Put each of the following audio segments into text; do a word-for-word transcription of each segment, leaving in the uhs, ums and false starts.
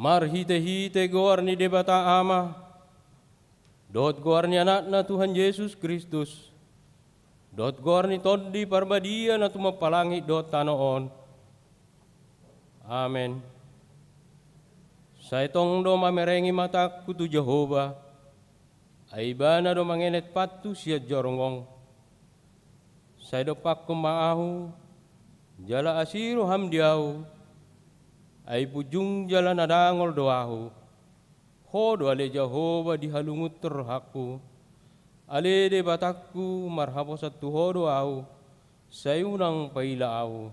Marhite-hite goar ni Debata Ama, dohot goar ni Anakna Tuhan Jesus Kristus, dohot goar ni Tondi Parbadia na tumompa langit dohot tano on. Amen. Sai tong do mamerengi matangku tu Jahowa, ai Ibana do mangenet pantu sian jorong on. Sai dompakkon ma ahu, jala asi roham di ahu, ai punjung jala na dangol do ahu. Ho do ale Jahowa dihalungunhon rohangku, ale Debatangku, marhaposan tu Ho do ahu, sai unang paila ahu.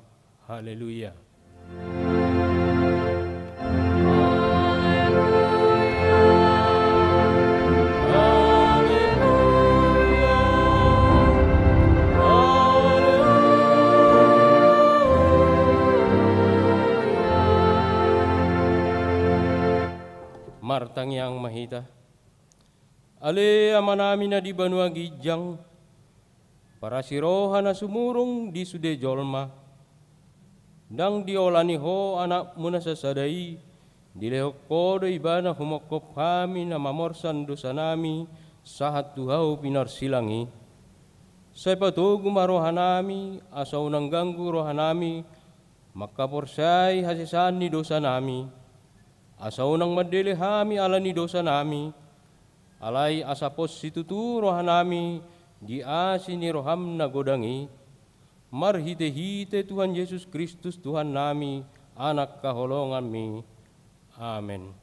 Haleluya. Martangiang ma hita. Ale Amanami na di banua ginjang, parasi roha na sumurung di sude jolma. Ndang diolani Ho Anakmu na sasada i, dilehon Ho do Ibana humongkop hami na mamorsan dosanami sahat tu hau pinarsilang i. Sai patogu ma rohanami, asa unang ganggu rohanami mangkaporseai hasesaan ni dosanami, asa unang mandele hami ala ni dosanami, alai asa pos situtu rohanami di asi ni roham na godang i, marhite-hite Tuhan Jesus Kristus Tuhannami, Anak haholonganmi. Amen.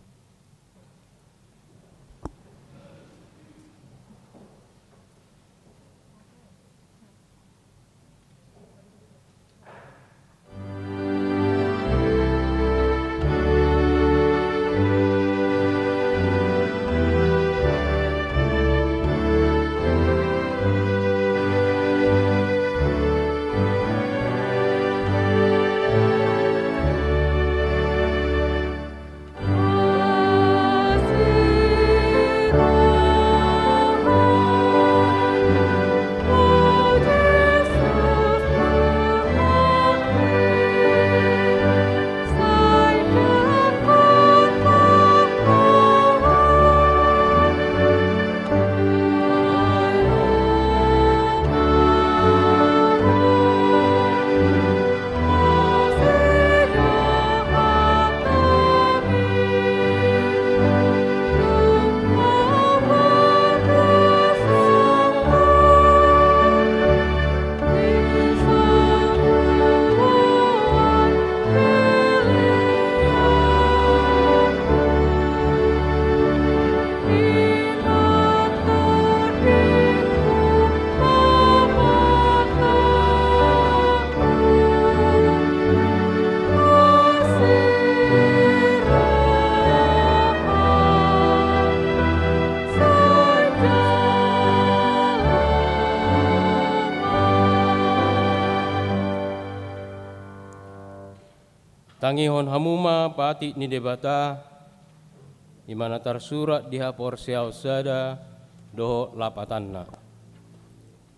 Tangihon hamu ma patik ni Debata, i ma na tarsurat di Haporseaon sada dohot lapatanna.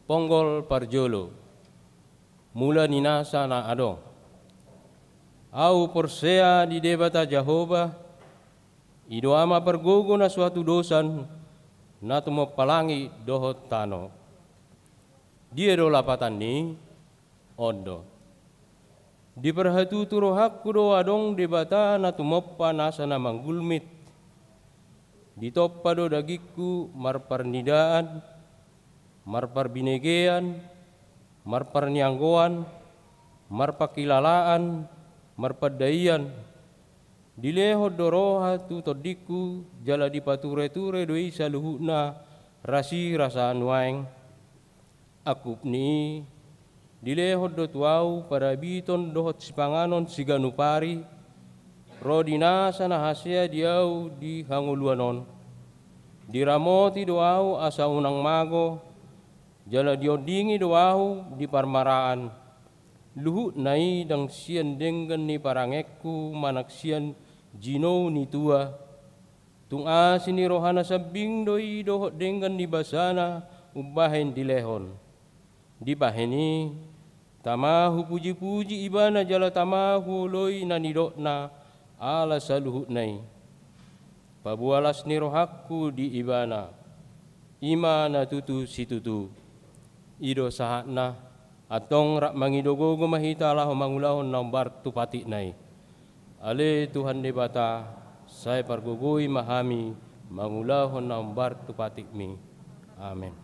Ponggol parjolo, mula ni nasa na adong. Ahu porsea di Debata Jahowa, i do Ama pargogo na so hatudosan, na tumompa langit dohot tano. Dia do lapatan ni i? On do. Diparhatutu rohangku do adong Debata na tumompa nasa na manggulmit. Ditompa do dagingku marparnidaan, marparbinegean, marparnianggoan, marpangkilalaan, marpandaian. Dilehon do roha tu tondingku, jala dipatureture do i saluhutna rasirasa nuaeng. Angkup ni i, dilehon do tu ahu parabiton dohot sipanganon siganup ari, ro di nasa na hasea di ahu di hangoluan on. Diramoti do ahu asa unang mago, jala diondingi do ahu di parmaraan. Luhutna i ndang sian denggan ni parangeanku manang sian jinou ni tua. Tung asi ni rohana sambing do i dohot denggan ni basana umbahen dilehon. Dibahen i, tama hupujipuji ibana jala tama huoloi na nidokna ala saluhutna i. Paboa las ni rohangku di Ibana, i ma na tutu situtu. I do sahatna, antong rap mangido gogo ma hita laho mangulahon na hombar tu patikna i. Ale Tuhan Debata, sai pargogoi ma hami mangulahon na hombar tu patikmi. Amen.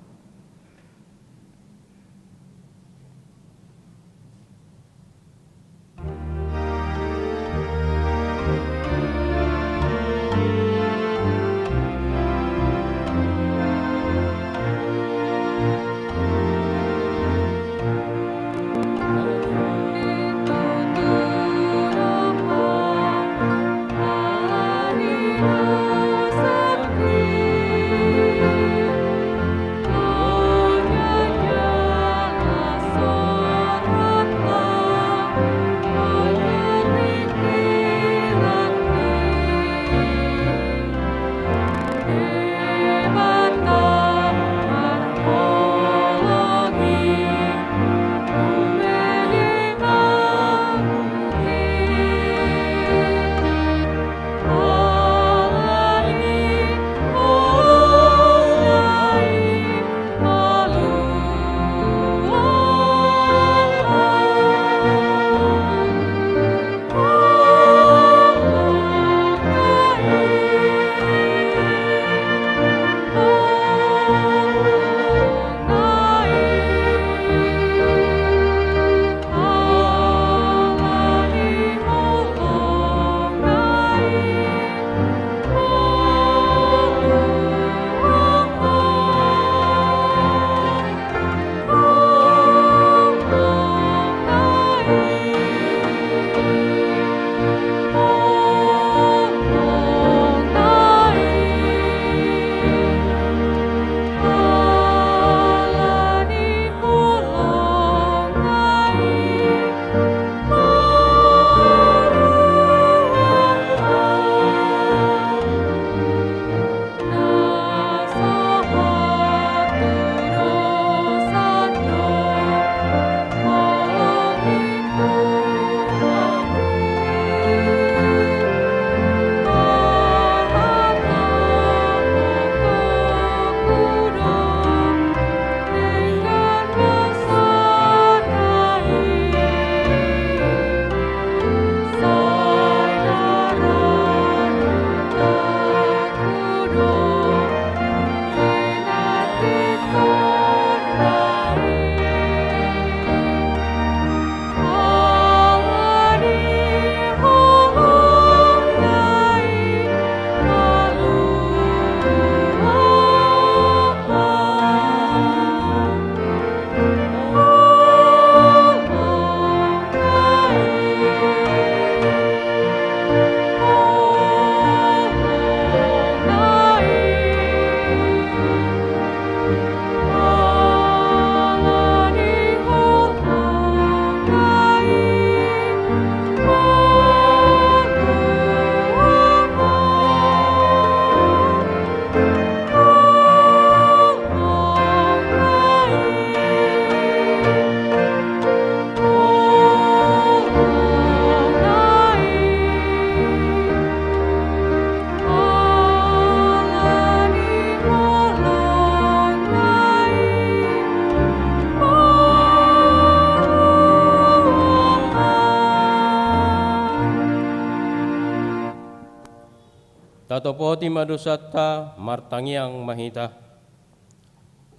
Tatopoti ma dosanta, martangiang ma hita.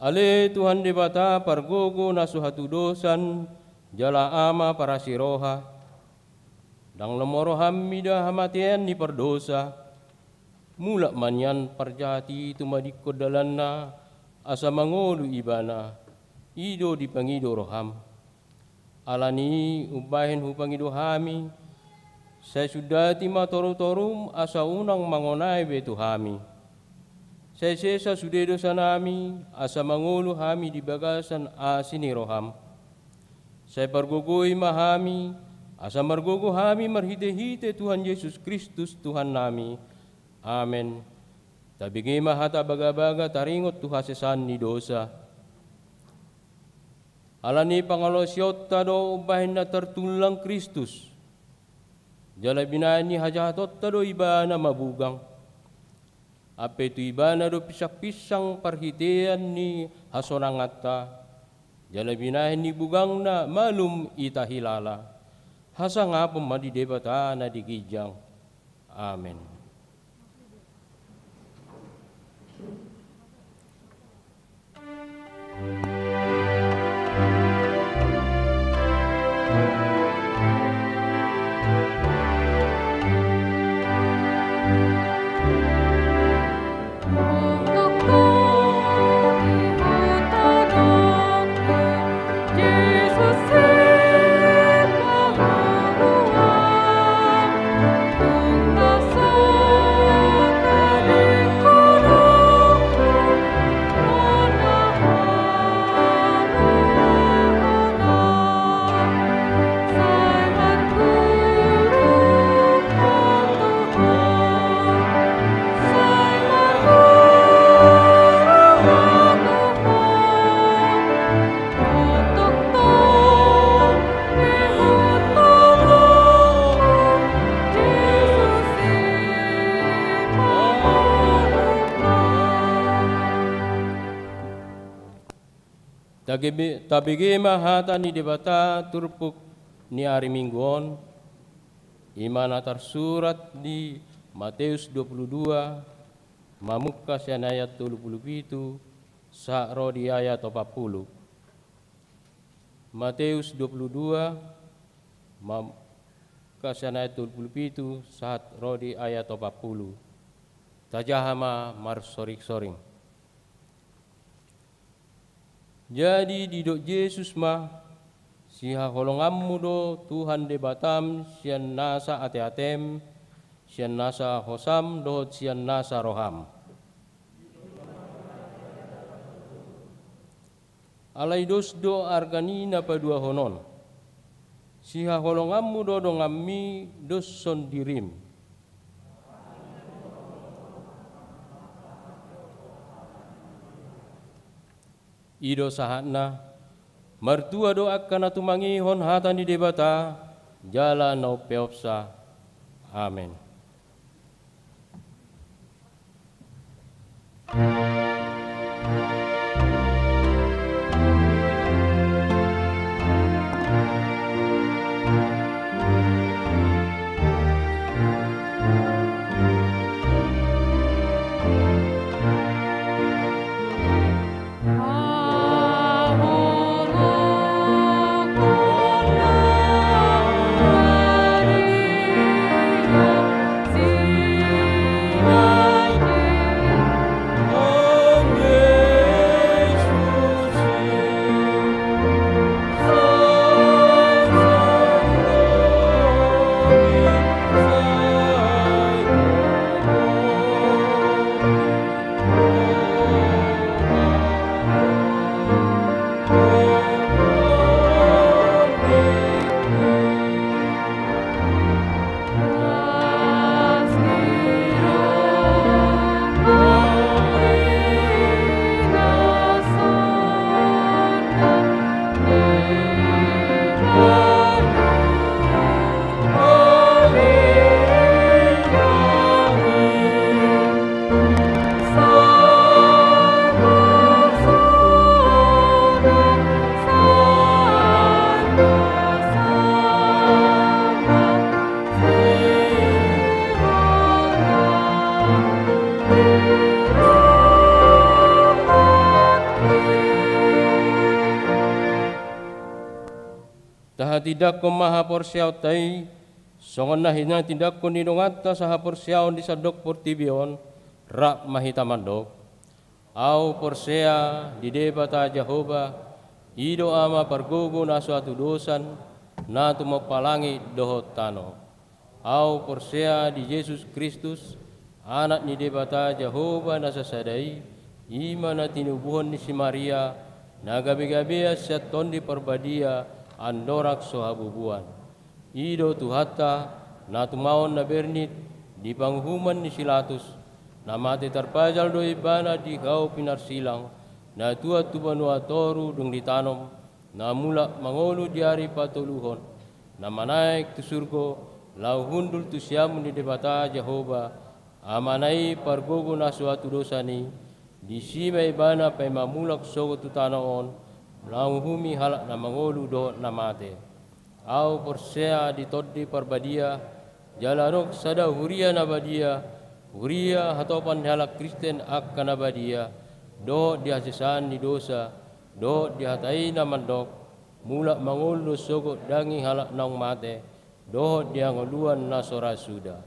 Ale Tuhan Debata, pargogo na so hatudosan, jala Ama parasi roha, ndang lomo roham mida hamatean ni pardosa. Mulak ma nian parjahat i tumadingkon dalanna, asa mangolu ibana, i do dipangido roham. Ala ni i umbahen hupangido hami, sai sundati ma torutorum asa unang mangonai be tu hami. Sai sesa sude dosanami, asa mangolu hami di bagasan asi ni roham. Sai pargogoi ma hami, asa margogo hami marhitehite Tuhan Jesus Kristus Tuhannami. Amen. Tabege ma hata bagabaga taringot tu hasesaan ni dosa. Ala ni pangalaosionta do umbahen na tartullang Kristus, jala binahen ni hajahatonta do ibana mabugang. Ampe tu Ibana do pinsangpinsang parhitean ni hasonanganta, jala binahen ni bugangna malum hita hilala. Hasangapon ma di Debata na di ginjang. Amen. Tabege ma hata ni Debata turpuk ni ari Minggu on, i ma na tarsurat di Mateus dua pulu dua, mamungka sian ayat tolu pulu pitu sahat ro di ayat opat pulu. Mateus dua pulu dua, mamungka sian ayat tolu pulu pitu sahat ro di ayat opat pulu. Tajaha ma marsoringsoring. Jadi didok Jesus ma: Sihaholonganmu do Tuhan Debatam sian nasa ateatem, sian nasa hosam dohot sian nasa roham. Alai dos do arga ni na paduahon on: Sihaholonganmu do donganmi doshon dirim. I do sahatna. Martua do angka na tumangihon hata ni Debata jala na umpeopsa. Amen. Tahatindangkon ma haporseaonta i, songon na hinatindangkon ni donganta sahaporseaon di sandok portibi on. Rap ma hita mandok: Ahu porsea di Debata Jahowa, i do Ama pargogo na so hatudosan, na tumompa langit dohot tano. Ahu porsea di Jesus Kristus, Anak ni Debata Jahowa na sasada i, i ma na tinubuhon ni si Maria, na gabegabean sian Tondi Parbadia, andorang so habubuan. I do Tuhanta, na tumaon na bernit di panguhuman ni si Latus, na mate tarpajal do Ibana di hau pinarsilang, na tuat tu banua toru dung ditanom, na mulak mangolu di ari patoluhon, na manaek tu surgo, laho hundul tu siamun ni Debata Jahowa, Amana i pargogo na so atudosan i, disi ma ibana paima mulak sogot tu tano on, manguhumi halak na mangolu dohot na mate. Ahu porsea di Tondi Parbadia, jala adong sada huria na badia, huria hatopan ni halak Kristen angka na badia, dohot di hasesaan ni dosa, dohot di hata i na mandok, mulak mangolu do sogot daging halak naung mate, dohot di hangoluan na so ra suda.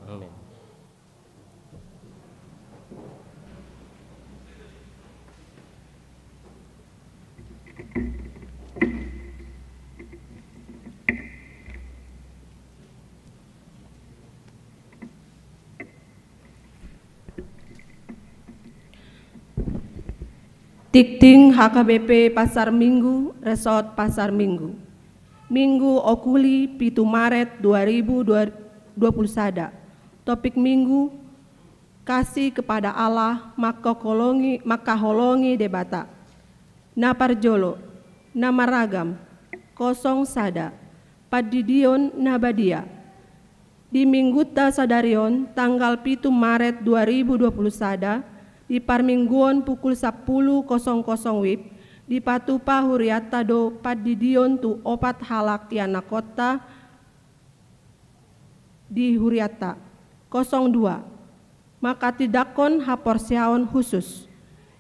Amin. Tingting H K B P Pasar Minggu, Resort Pasar Minggu. Minggu Okuli, pitu Maret dua ribu dua puluh sada. Topik Minggu, kasih kepada Allah, mangkaholongi, mangkaholongi Debata. Na parjolo, na maragam, kosong sada, pandidion na badia. Di minggunta sadari on, tanggal pitu Maret dua ribu dua puluh sada, di parmingguon pukul sampulu kosong kosong WIB, dipatupa hurianta do pandidion tu opat halak ianakhonta di hurianta. Kosong dua, manghatindanghon haporseaon husus.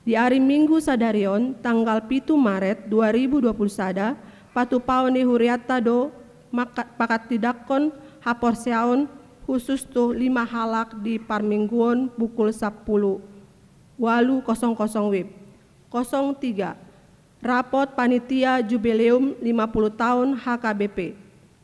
Di ari Minggu sadari on, tanggal pitu Maret dua ribu dua puluh sada, patupaon ni hurianta do mangka-, manghatindanghon haporseaon husus tu lima halak di parmingguon pukul sampulu ualu kosong kosong WIB. Kosong tiga, rapot panitia Jubileum lima puluh taon H K B P.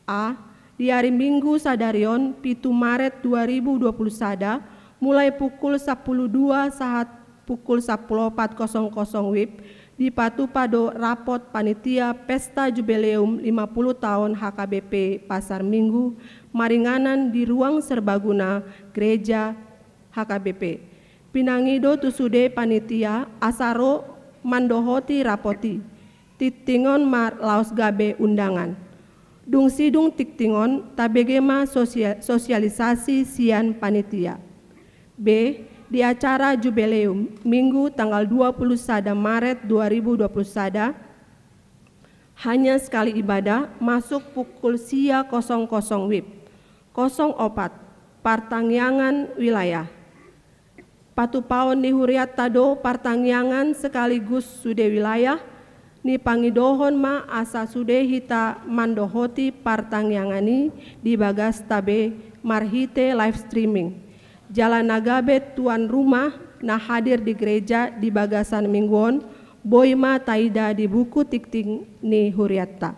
A, di ari Minggu sadari on, pitu Maret dua ribu dua puluh sada, mulai pukul sampulu dua sahat pukul sampulu opat kosong kosong WIB, dipatupa do rapot panitia Pesta Jubileum lima puluh taon H K B P Pasar Minggu, maringanan di Ruang Serbaguna Gereja H K B P. Pinangido tu sude panitia asa ro mandohoti rapot i. Tingting on ma laos gabe undangan. Dung sidung tingting on, tabege ma sosia-, sosialisasi sian panitia. B, di acara Jubileum, Minggu tanggal dua puluh sada Maret dua ribu dua puluh sada, hanya sekali ibadah, masuk pukul sia kosong kosong WIB. Kosong opat, partangiangan wilayah. Patupaon ni hurianta do partangiangan sekaligus sude wilayah, nipangidohon ma asa sude hita mandohoti partangiangan i di bagasta be marhite live streaming. Jala na gabe tuan rumah na hadir di gereja di bagasan Minggu on, boi ma taida di buku tingting ni hurianta.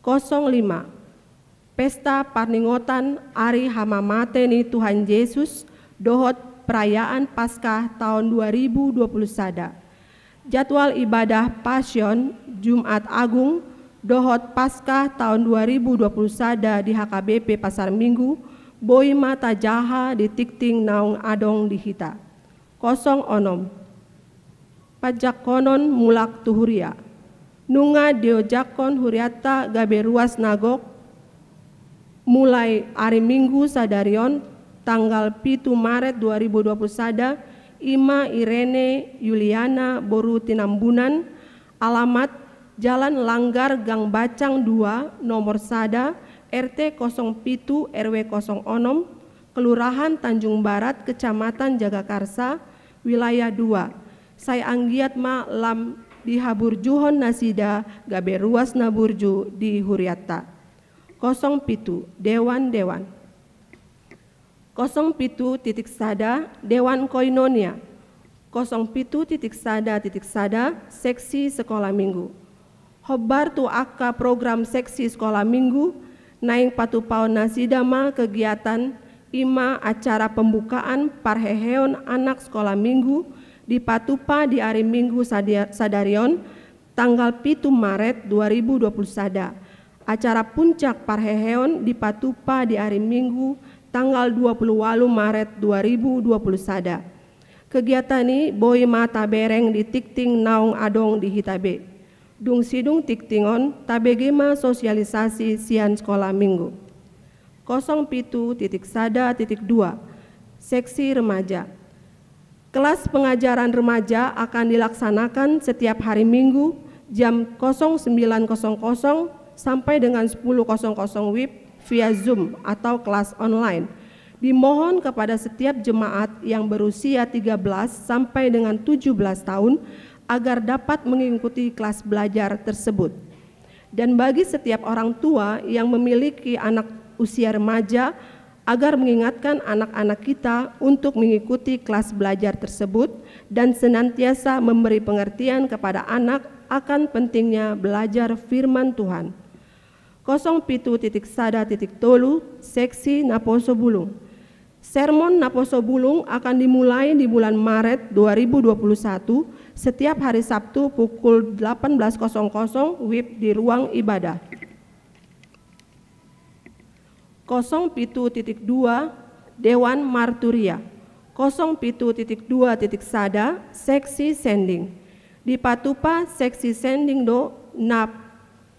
Kosong lima, Pesta parningotan ari hamamate ni Tuhan Jesus dohot perayaan Paskah taon dua ribu dua puluh sada. Jadwal ibadah Pasion, Jumat Agung, dohot Paskah taon dua ribu dua puluh sada di H K B P Pasar Minggu, boi ma tajaha di tingting naung adong di hita. Kosong onom, panjangkonon mulak tu huria. Nunga diojakhon hurianta gabe ruas na gok, mulai ari Minggu sadari on, tanggal pitu Maret dua ribu dua puluh sada, i ma Irene Yuliana boru Tinambunan, alamat Jalan Langgar Gang Bacang dua, nomor sada, R T kosong pitu, R W kosong onom, Kelurahan Tanjung Barat, Kecamatan Jagakarsa, Wilayah dua. Sai anggiat ma lam dihaburjuhon nasida gabe ruas na burju di hurianta. Kosong pitu, Dewan-dewan. Kosong pitu titik sada, Dewan Koinonia. Kosong pitu titik sada titik sada, Seksi Sekolah Minggu. Hombar tu angka program Seksi Sekolah Minggu, naeng patupaon nasida ma kegiatan, i ma acara pembukaan parheheon anak Sekolah Minggu, dipatupa di ari Minggu sadia-, sadari on, tanggal pitu Maret dua ribu dua puluh sada. Acara puncak parheheon dipatupa di ari Minggu, tanggal dua puluh ualu Maret dua ribu dua puluh sada. Kegiatan i boi ma tabereng di tingting naung adong di hita be. Dung sidung tingting on, tabege ma sosialisasi sian Sekolah Minggu. Kosong pitu titik sada titik dua, Seksi remaja. Kelas pengajaran remaja akan dilaksanakan setiap hari Minggu jam kosong sembilan kosong kosong sampai dengan sepuluh kosong kosong WIB via Zoom atau kelas online. Dimohon kepada setiap jemaat yang berusia tiga belas sampai dengan tujuh belas tahun agar dapat mengikuti kelas belajar tersebut. Dan bagi setiap orang tua yang memiliki anak usia remaja, agar mengingatkan anak-anak kita untuk mengikuti kelas belajar tersebut dan senantiasa memberi pengertian kepada anak akan pentingnya belajar firman Tuhan. Kosong pitu titik sada titik tolu, seksi naposo bulung. Sermon naposo bulung akan dimulai di bulan Maret dua ribu dua puluh satu, setiap hari Sabtu pukul delapan belas kosong kosong WIB di ruang ibadah. Kosong pitu titik dua, Dewan Marturia. Kosong pitu titik dua titik sada, seksi sending. Dipatupa seksi sending do na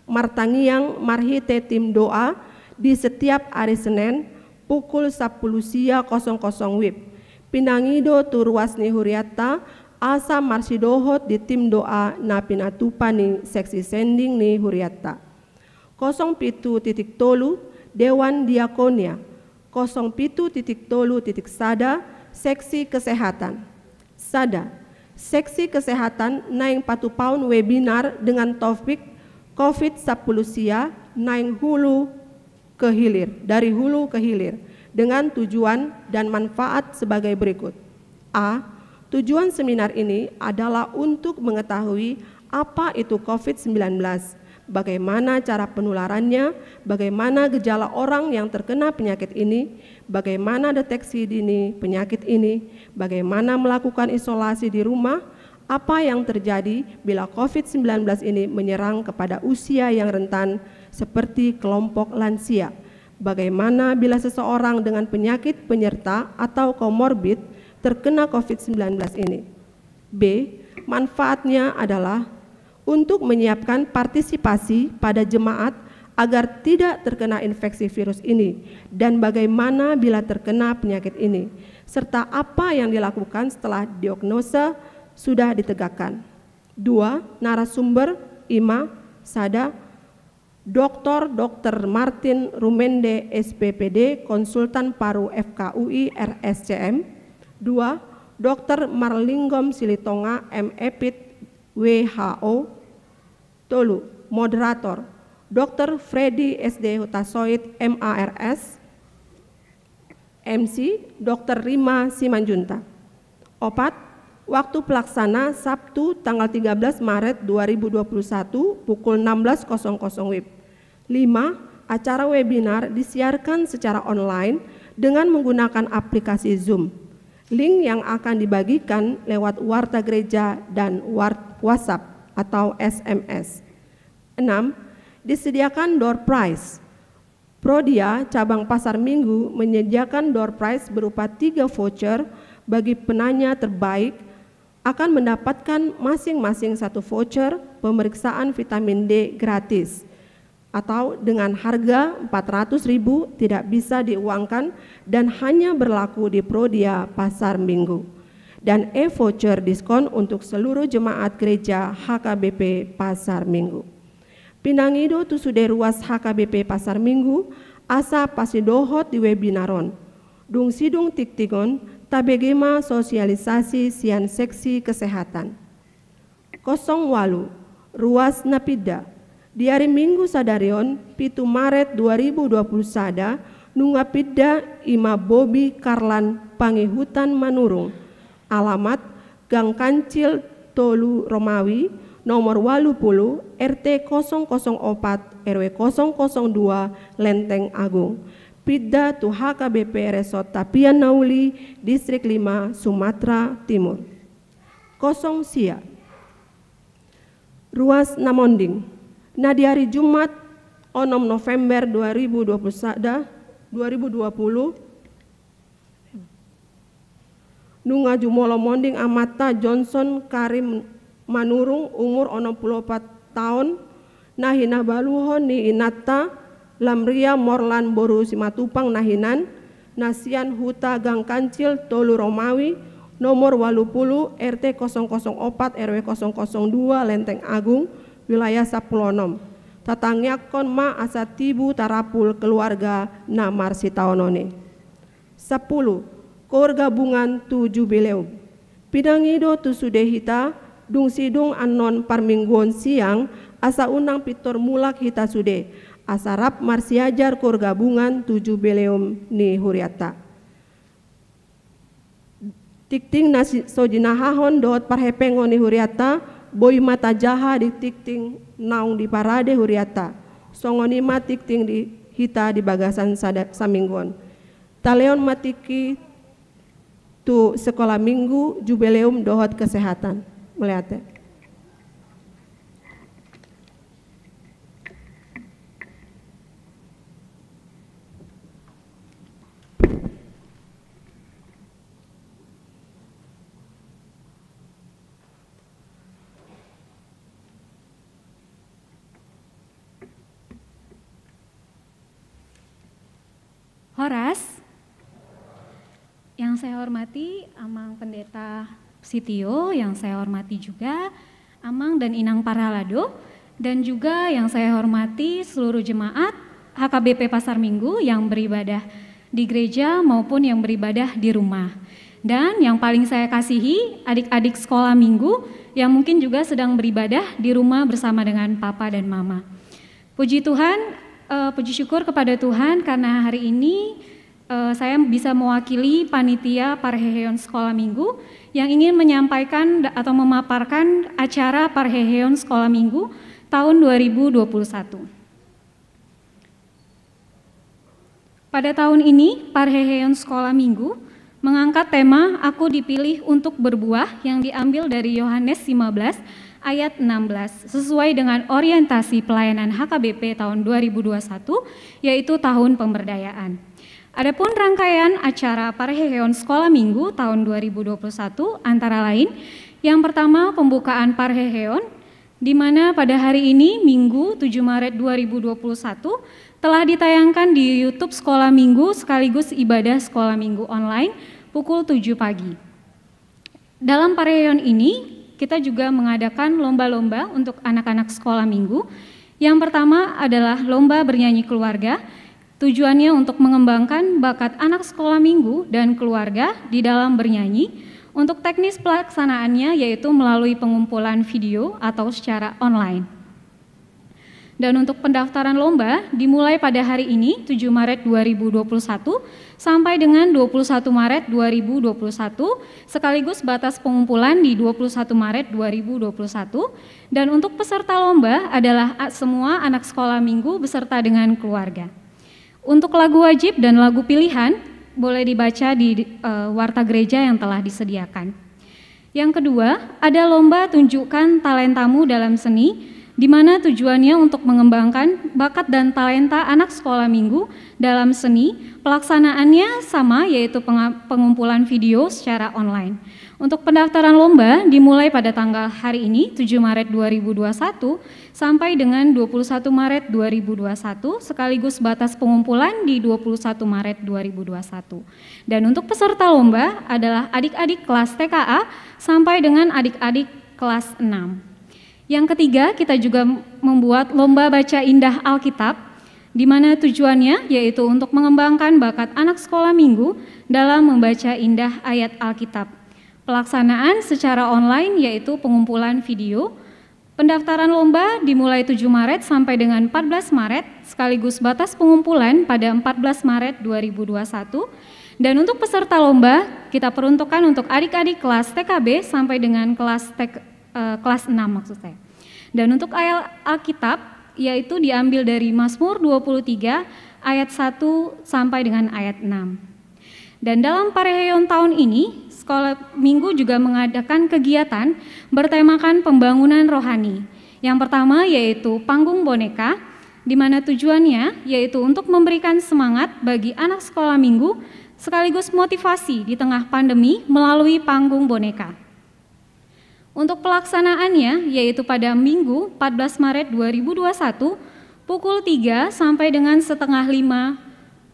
martangiang marhite tim doa di setiap ari Senen pukul sapulu sia kosong kosong WIB. Pinangido tu ruas ni hurianta asa marsidohot di tim doa na pinatupa ni seksi sending ni hurianta. Kosong pitu titik tolu, Dewan Diakonia. Kosong pitu titik tolu titik sada, seksi kesehatan. Sada, seksi kesehatan naeng patupaon webinar dengan topik covid sapulu sia naeng hulu ke hilir, dari hulu ke hilir, dengan tujuan dan manfaat sebagai berikut. A. Tujuan seminar ini adalah untuk mengetahui apa itu covid sembilan belas, bagaimana cara penularannya, bagaimana gejala orang yang terkena penyakit ini, bagaimana deteksi dini penyakit ini, bagaimana melakukan isolasi di rumah, apa yang terjadi bila covid sembilan belas ini menyerang kepada usia yang rentan seperti kelompok lansia, bagaimana bila seseorang dengan penyakit penyerta atau komorbid terkena covid sembilan belas ini. B. Manfaatnya adalah untuk menyiapkan partisipasi pada jemaat agar tidak terkena infeksi virus ini dan bagaimana bila terkena penyakit ini, serta apa yang dilakukan setelah diagnosa sudah ditegakkan. Dua, narasumber, ima, sada, Doktor Dokter Martin Rumende, S P P D, Konsultan Paru F K U I R S C M. Dua, Dokter Marlingom Silitonga, M Epid, W H O. Tolu, moderator, Dokter Freddy S D Hutasoit, M A R S. M C, Dokter Rima Simanjuntak. Opat, waktu pelaksana Sabtu tanggal tiga belas Maret dua ribu dua puluh satu pukul enam belas kosong kosong WIB. Lima, acara webinar disiarkan secara online dengan menggunakan aplikasi Zoom. Link yang akan dibagikan lewat warta gereja dan war-, WhatsApp atau S M S. Enam, disediakan door prize. Prodia Cabang Pasar Minggu menyediakan door prize berupa tiga voucher bagi penanya terbaik akan mendapatkan masing-masing satu voucher pemeriksaan vitamin D gratis atau dengan harga empat ratus ribu tidak bisa diuangkan dan hanya berlaku di Prodia Pasar Minggu. Dan e-voucher diskon untuk seluruh jemaat gereja H K B P Pasar Minggu. Pinangido tu sude ruas H K B P Pasar Minggu asa pasidohot di webinar on. Dung sidung tingting on, tabege ma sosialisasi sian seksi kesehatan. Kosong walu, ruas na pinda. Di ari Minggu sadari on, pitu Maret dua ribu dua puluh sada, nunga pinda ima Bobi Karlan Pangihutan Manurung. Alamat, Gang Kancil tolu Romawi, nomor walu pulu, R T kosong kosong opat, R W kosong kosong dua, Lenteng Agung. Pinda tu H K B P Resort Tapian Nauli, Distrik lima, Sumatera Timur. Kosong sia. Ruas na monding. Na di ari Jumat, onom November dua ribu dua puluh sada, dua ribu dua puluh, nunga jumolo monding amanta Johnson Karim Manurung, umur onom pulu opat taon, na hinabaluhon ni inanta Lamria Morlan boru Simatupang na hinan, na sian Huta Gang Kancil tolu Romawi, nomor ualu pulu, R T kosong kosong opat, R W kosong kosong dua, Lenteng Agung, wilayah sampulu onom. Tatangiangkon ma asa tibu tarapul keluarga na marsitaonon i. Sampulu, Koor Gabungan tu Jubileum. Pinangido tu sude hita, dung sidung annon parmingguon siang, asa unang pintor mulak hita sude, asa rap marsiajar Koor Gabungan tu Jubileum ni hurianta. Tingting na si-, so jinahahon dohot parhepengon ni hurianta, boi ma tajaha di tingting naung diparade hurianta. Songon i ma tingting di hita di bagasan sada-, samingguon. Talehon ma tingki tu Sekolah Minggu, Jubileum dohot Kesehatan. Mauliate. Horas. Yang saya hormati Amang Pendeta Sitio, yang saya hormati juga Amang dan Inang Parhalado, dan juga yang saya hormati seluruh jemaat H K B P Pasar Minggu yang beribadah di gereja maupun yang beribadah di rumah. Dan yang paling saya kasihi, adik-adik sekolah minggu yang mungkin juga sedang beribadah di rumah bersama dengan papa dan mama. Puji Tuhan, eh, puji syukur kepada Tuhan karena hari ini, eh, saya bisa mewakili panitia parheheon sekolah minggu yang ingin menyampaikan da-, atau memaparkan acara parheheon sekolah minggu tahun dua ribu dua puluh satu. Pada tahun ini, parheheon sekolah minggu mengangkat tema Aku Dipilih Untuk Berbuah yang diambil dari Yohanes lima belas ayat enam belas, sesuai dengan orientasi pelayanan H K B P tahun dua ribu dua puluh satu, yaitu tahun pemberdayaan. Adapun rangkaian acara parheheon sekolah minggu tahun dua ribu dua puluh satu antara lain, yang pertama pembukaan parheheon, di mana pada hari ini, Minggu, tujuh Maret dua ribu dua puluh satu, telah ditayangkan di YouTube Sekolah Minggu sekaligus ibadah Sekolah Minggu online pukul tujuh pagi. Dalam parheheon ini, kita juga mengadakan lomba-lomba untuk anak-anak Sekolah Minggu. Yang pertama adalah lomba bernyanyi keluarga. Tujuannya untuk mengembangkan bakat anak Sekolah Minggu dan keluarga di dalam bernyanyi. Untuk teknis pelaksanaannya yaitu melalui pengumpulan video atau secara online. Dan untuk pendaftaran lomba dimulai pada hari ini, tujuh Maret dua ribu dua puluh satu, sampai dengan dua puluh satu Maret dua ribu dua puluh satu, sekaligus batas pengumpulan di dua puluh satu Maret dua ribu dua puluh satu. Dan untuk peserta lomba adalah a-, semua anak Sekolah Minggu beserta dengan keluarga. Untuk lagu wajib dan lagu pilihan boleh dibaca di, eh, warta gereja yang telah disediakan. Yang kedua, ada lomba tunjukkan talentamu dalam seni, di mana tujuannya untuk mengembangkan bakat dan talenta anak Sekolah Minggu dalam seni. Pelaksanaannya sama, yaitu penga-, pengumpulan video secara online. Untuk pendaftaran lomba dimulai pada tanggal hari ini, tujuh Maret dua ribu dua puluh satu, sampai dengan dua puluh satu Maret dua ribu dua puluh satu, sekaligus batas pengumpulan di dua puluh satu Maret dua ribu dua puluh satu. Dan untuk peserta lomba adalah adik-adik kelas T K A sampai dengan adik-adik kelas enam. Yang ketiga, kita juga membuat lomba baca indah Alkitab, di mana tujuannya yaitu untuk mengembangkan bakat anak Sekolah Minggu dalam membaca indah ayat Alkitab. Pelaksanaan secara online yaitu pengumpulan video. Pendaftaran lomba dimulai tujuh Maret sampai dengan empat belas Maret, sekaligus batas pengumpulan pada empat belas Maret dua ribu dua puluh satu. Dan untuk peserta lomba, kita peruntukkan untuk adik-adik kelas T K B sampai dengan kelas T K, eh, kelas enam maksud saya. Dan untuk ayat Alkitab, yaitu diambil dari Mazmur dua puluh tiga ayat satu sampai dengan ayat enam. Dan dalam parheheon tahun ini, Sekolah Minggu juga mengadakan kegiatan bertemakan pembangunan rohani. Yang pertama yaitu panggung boneka, di mana tujuannya yaitu untuk memberikan semangat bagi anak Sekolah Minggu sekaligus motivasi di tengah pandemi melalui panggung boneka. Untuk pelaksanaannya, yaitu pada Minggu, empat belas Maret dua ribu dua puluh satu, pukul tiga sampai dengan setengah lima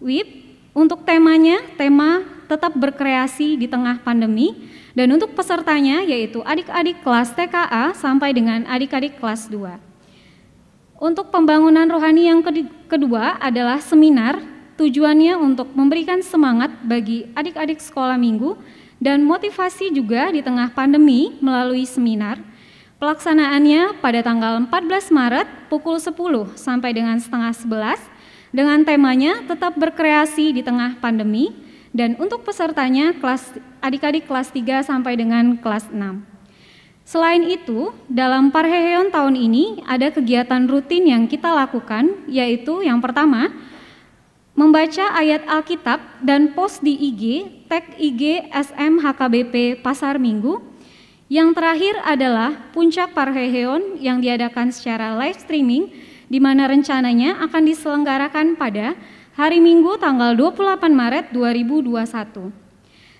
W I B, Untuk temanya, tema tetap berkreasi di tengah pandemi, dan untuk pesertanya yaitu adik-adik kelas T K A sampai dengan adik-adik kelas dua. Untuk pembangunan rohani yang kedi-, kedua adalah seminar, tujuannya untuk memberikan semangat bagi adik-adik sekolah minggu dan motivasi juga di tengah pandemi melalui seminar. Pelaksanaannya pada tanggal empat belas Maret pukul sepuluh sampai dengan setengah sebelas, dengan temanya tetap berkreasi di tengah pandemi, dan untuk pesertanya kelas, adik-adik kelas tiga sampai dengan kelas enam. Selain itu, dalam parheheon tahun ini ada kegiatan rutin yang kita lakukan, yaitu yang pertama, membaca ayat Alkitab dan post di I G, tag I G S M H K B P Pasar Minggu. Yang terakhir adalah puncak parheheon yang diadakan secara live streaming, di mana rencananya akan diselenggarakan pada hari Minggu tanggal dua puluh delapan Maret dua ribu dua puluh satu.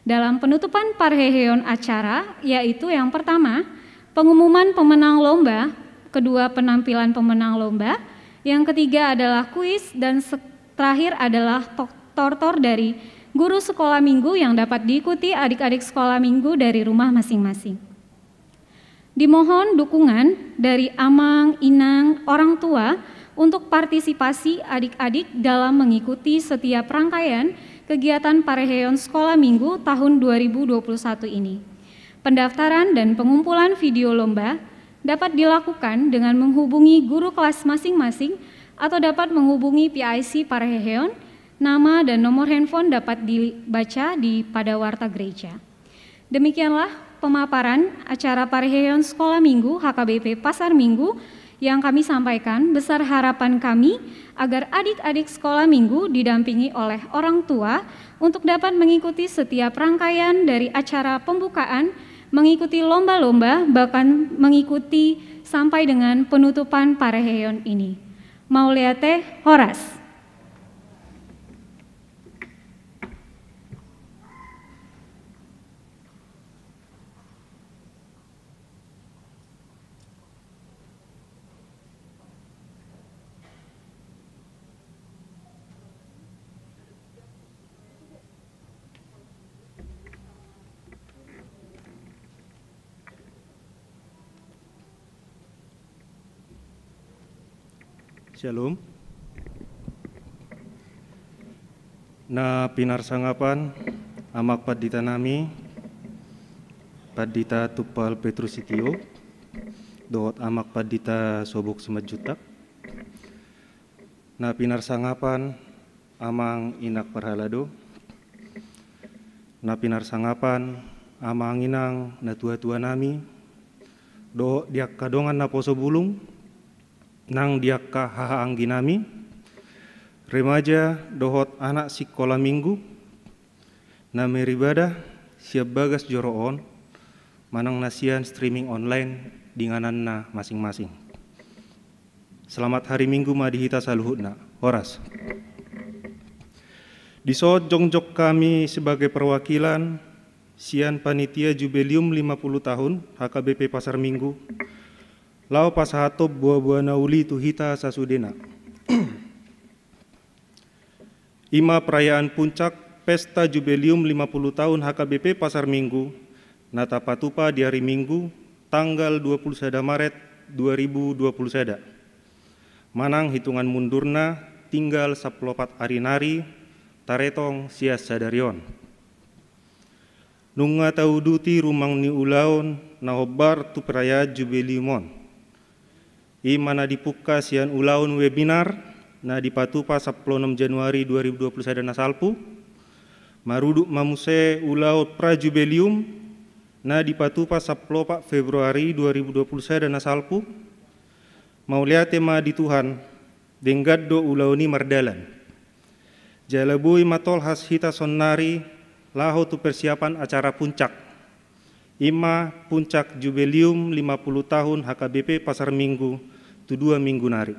Dalam penutupan parheheon acara, yaitu yang pertama, pengumuman pemenang lomba, kedua, penampilan pemenang lomba, yang ketiga adalah kuis, dan se-, terakhir adalah to-, tortor dari guru sekolah minggu yang dapat diikuti adik-adik sekolah minggu dari rumah masing-masing. Dimohon dukungan dari amang, inang, orang tua untuk partisipasi adik-adik dalam mengikuti setiap rangkaian kegiatan parheheon sekolah minggu tahun dua ribu dua puluh satu ini. Pendaftaran dan pengumpulan video lomba dapat dilakukan dengan menghubungi guru kelas masing-masing atau dapat menghubungi P I C parheheon. Nama dan nomor handphone dapat dibaca di pada warta gereja. Demikianlah pemaparan acara parheheon sekolah minggu H K B P Pasar Minggu yang kami sampaikan. Besar harapan kami agar adik-adik sekolah minggu didampingi oleh orang tua untuk dapat mengikuti setiap rangkaian dari acara pembukaan, mengikuti lomba-lomba, bahkan mengikuti sampai dengan penutupan parheheon ini. Mauliate, horas. Syalom. Na pinarsangapan Amang Pandita nami, Pandita Tumpal Petrus Sitio, dohot Amang Pandita Sobok Simanjuntak. Na pinarsangapan Amang Inang parhalado, na pinarsangapan Amang Inang natua-tua nami, dohot di angka dongan naposo bulung, nang di angka hahaanggi nami, remaja dohot anak sikola minggu, na meribadah sian bagas joro on, manang na sian streaming online di ingananna masing-masing. Selamat hari Minggu ma di hita saluhutna. Horas. Dison jongjong hami sebagai perwakilan sian panitia Jubelium lima puluh tahun H K B P Pasar Minggu, laho pasahathon boa-boa na uli tu hita sasudena. I ma perayaan puncak Pesta Jubelium lima puluh tahun H K B P Pasar Minggu, na tapatupa di ari Minggu, tanggal dua puluh sada Maret dua ribu dua puluh sada. Manang hitungan mundurna, tinggal sampulu opat ari nari, taretong sian sadari on. Nunga tauduti rumang ni ulaon na hombar tu perayaan Jubelium on. I ma na dipungka sian ulaon webinar na dipatupa sampulu onom Januari dua ribu dua puluh sada na salpu, marudut ma muse ulaon pra-Jubelium na dipatupa sampulu opat Februari dua ribu dua puluh sada na salpu. Mauliate ma di Tuhan, denggan do ulaon i mardalan. Jala boi ma tolhas hita saonnari laho tu persiapan acara puncak. I ma puncak Jubelium lima puluh tahun H K B P Pasar Minggu tu dua minggu nari.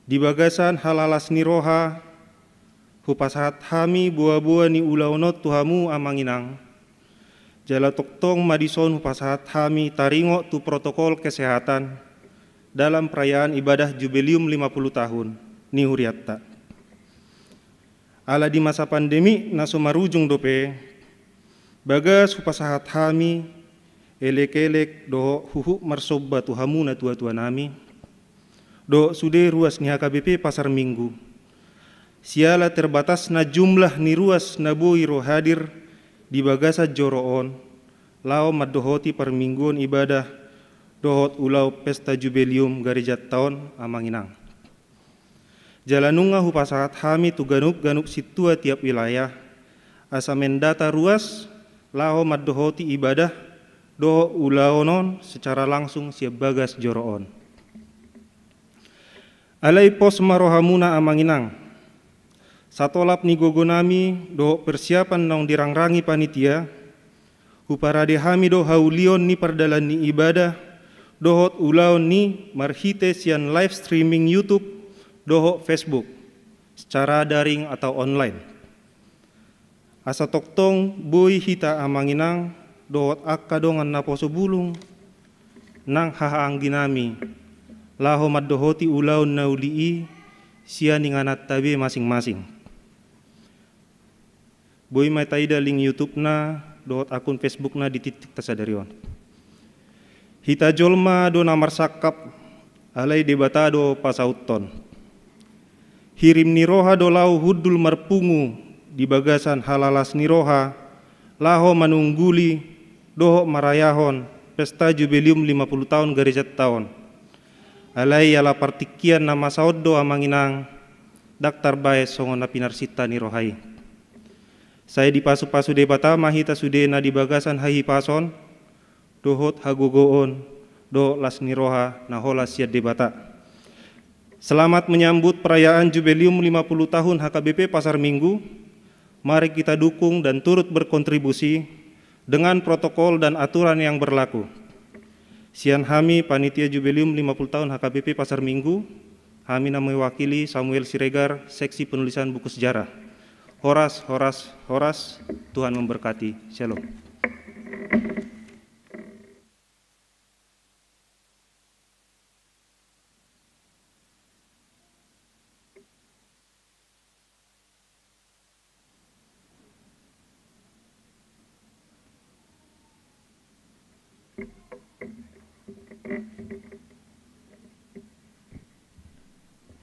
Di bagasan halalas ni roha, hupasahat hami boa-boa ni ulaon on tu hamu Amang Inang. Jala tongtong ma dison hupasahat hami taringot tu protokol kesehatan dalam perayaan ibadah Jubelium lima puluh tahun ni hurianta. Ala di masa pandemi na so marujung dope, bagas hupasahat hami elek-elek dohot huhut marsomba tu hamu natua-tua nami, dohot sude ruas ni H K B P Pasar Minggu. Siala terbatasna jumlah ni ruas na boi ro hadir di bagasan joro on, laho mandohoti parmingguon ibadah dohot ulaon pesta jubilium garejanta on, Amang Inang. Jala nunga hupasahat hami tu ganup-ganup sintua tiap wilayah, asa mendata ruas laho mandohoti ibadah dohot ulaon on secara langsung sian bagas joro on. Alai pos ma rohamuna, Amang Inang. Satolap ni gogo nami dohot persiapan naung dirangrangi panitia, huparade hami do haulion ni pardalan ni ibadah dohot ulaon ni marhite sian live streaming YouTube dohot Facebook secara daring atau online. Asa tongtong boi hita, Amang Inang, dohot angka dongan naposo bulung nang haha anggi nami, laho mandohoti ulaon na uli i sian ingananta be masing-masing. Boi ma taida link YouTube-na dohot akun Facebook-na di titik tasadari on. Hita jolma do na marsangkap, alai Debata do pasauthon. Hirim ni roha do laho hundul marpungu di bagasan halalas ni roha, laho manungguli dohot marayahon pesta jubilium lima puluh taon garejanta on. Alai ala partingkian na masa on do, Amang Inang, ndang tarbahen songon na pinarsinta ni roha i. Sai dipasu-pasu Debata ma hita sudena di bagasan hahipason dohot hagogoon dohot las ni roha na holan sian Debata. Selamat menyambut perayaan Jubilium lima puluh tahun H K B P Pasar Minggu. Mari kita dukung dan turut berkontribusi dengan protokol dan aturan yang berlaku. Sian hami, Panitia Jubilium lima puluh tahun H K B P Pasar Minggu, hami na mewakili Samuel Siregar, Seksi Penulisan Buku Sejarah. Horas, horas, horas, Tuhan memberkati. Shalom.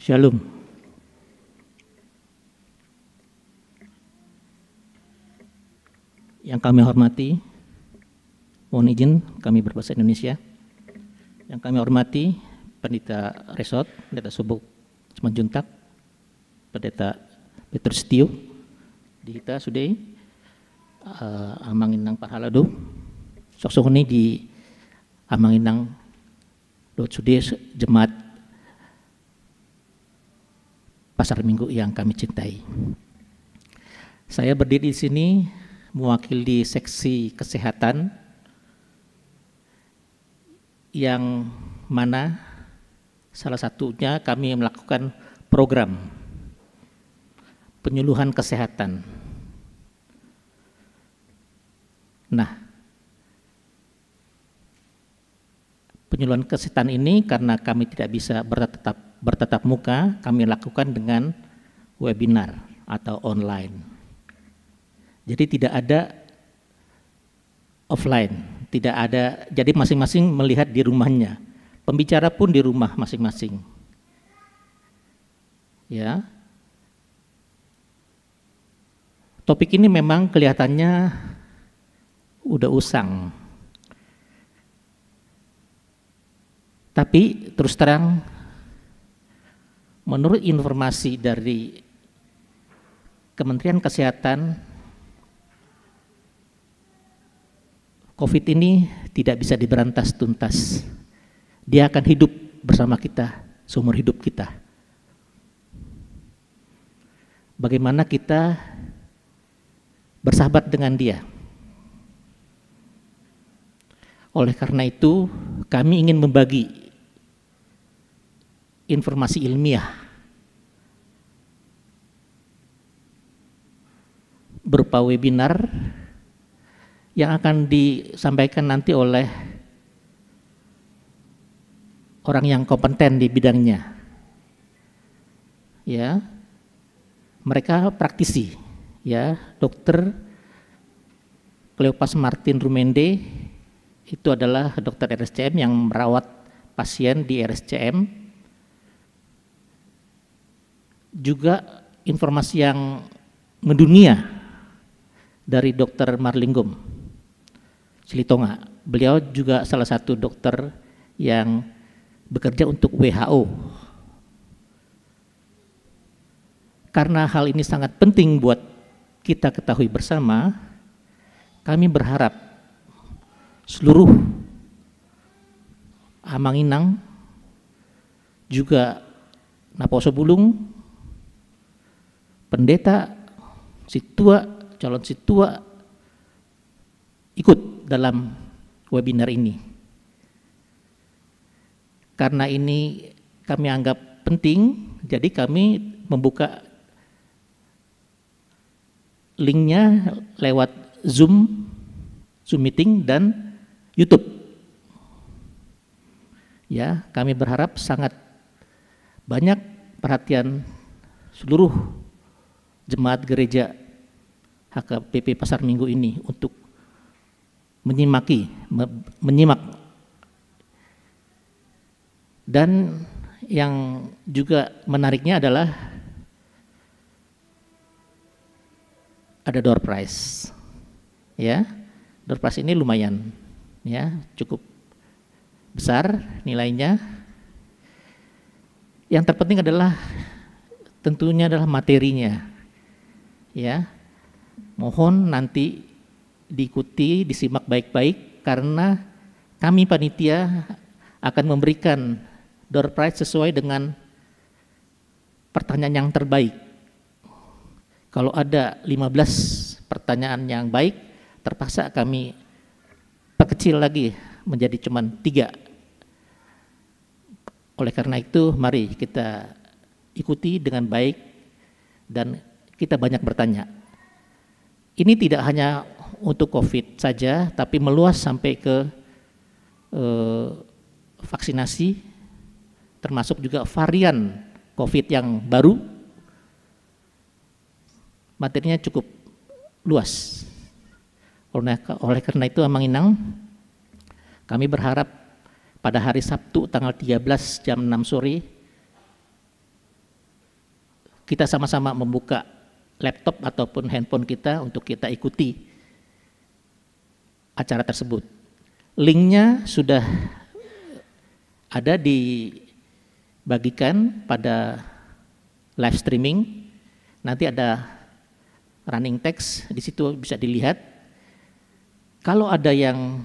Shalom. Yang kami hormati, mohon izin kami berbahasa Indonesia. Yang kami hormati Pendeta Resort, Pendeta Subuk Simanjuntak, Pendeta Petrus Tio, di hita sude, eh, Amang Inang parhalado, songon i di Amang Inang dohot sude jemaat Pasar Minggu yang kami cintai. Saya berdiri di sini mewakili seksi kesehatan, yang mana salah satunya kami melakukan program penyuluhan kesehatan. Nah, penyuluhan kesehatan ini karena kami tidak bisa bertatap, bertatap muka, kami lakukan dengan webinar atau online. Jadi tidak ada offline, tidak ada, jadi masing-masing melihat di rumahnya. Pembicara pun di rumah masing-masing. Ya. Topik ini memang kelihatannya udah usang. Tapi terus terang, menurut informasi dari Kementerian Kesehatan, covid ini tidak bisa diberantas tuntas. Dia akan hidup bersama kita seumur hidup kita. Bagaimana kita bersahabat dengan dia? Oleh karena itu, kami ingin membagi informasi ilmiah berupa webinar yang akan disampaikan nanti oleh orang yang kompeten di bidangnya. Ya. Mereka praktisi, ya, dokter Cleopas Martin Rumende itu adalah dokter R S C M yang merawat pasien di R S C M. Juga informasi yang mendunia dari dokter Marlingom Silitonga. Beliau juga salah satu dokter yang bekerja untuk W H O. Karena hal ini sangat penting buat kita ketahui bersama, kami berharap seluruh Amang Inang, juga naposo bulung, pendeta, sintua, calon sintua, ikut dalam webinar ini. Karena ini kami anggap penting, jadi kami membuka linknya lewat Zoom, Zoom Meeting, dan YouTube. Ya, kami berharap sangat banyak perhatian seluruh jemaat gereja H K B P Pasar Minggu ini untuk menyimaki, me-, menyimak. Dan yang juga menariknya adalah ada door prize. Ya, door prize ini lumayan, ya, cukup besar nilainya. Yang terpenting adalah, tentunya adalah materinya. Ya, mohon nanti diikuti, disimak baik-baik, karena kami panitia akan memberikan door prize sesuai dengan pertanyaan yang terbaik. Kalau ada lima belas pertanyaan yang baik, terpaksa kami perkecil lagi menjadi cuman tiga. Oleh karena itu, mari kita ikuti dengan baik dan kita banyak bertanya. Ini tidak hanya untuk covid saja, tapi meluas sampai ke, eh, vaksinasi, termasuk juga varian covid yang baru. Materinya cukup luas. Oleh, oleh karena itu, Amang Inang, kami berharap pada hari Sabtu tanggal tiga belas jam enam sore, kita sama-sama membuka laptop ataupun handphone kita untuk kita ikuti acara tersebut. Linknya sudah ada dibagikan pada live streaming. Nanti ada running text di situ, bisa dilihat. Kalau ada yang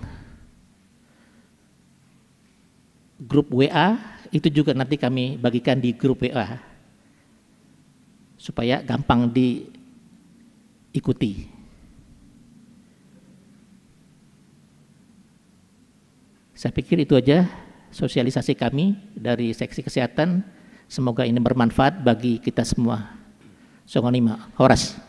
grup W A, itu juga nanti kami bagikan di grup W A supaya gampang diikuti. Saya pikir itu aja sosialisasi kami dari seksi kesehatan. Semoga ini bermanfaat bagi kita semua. Songon i ma, horas.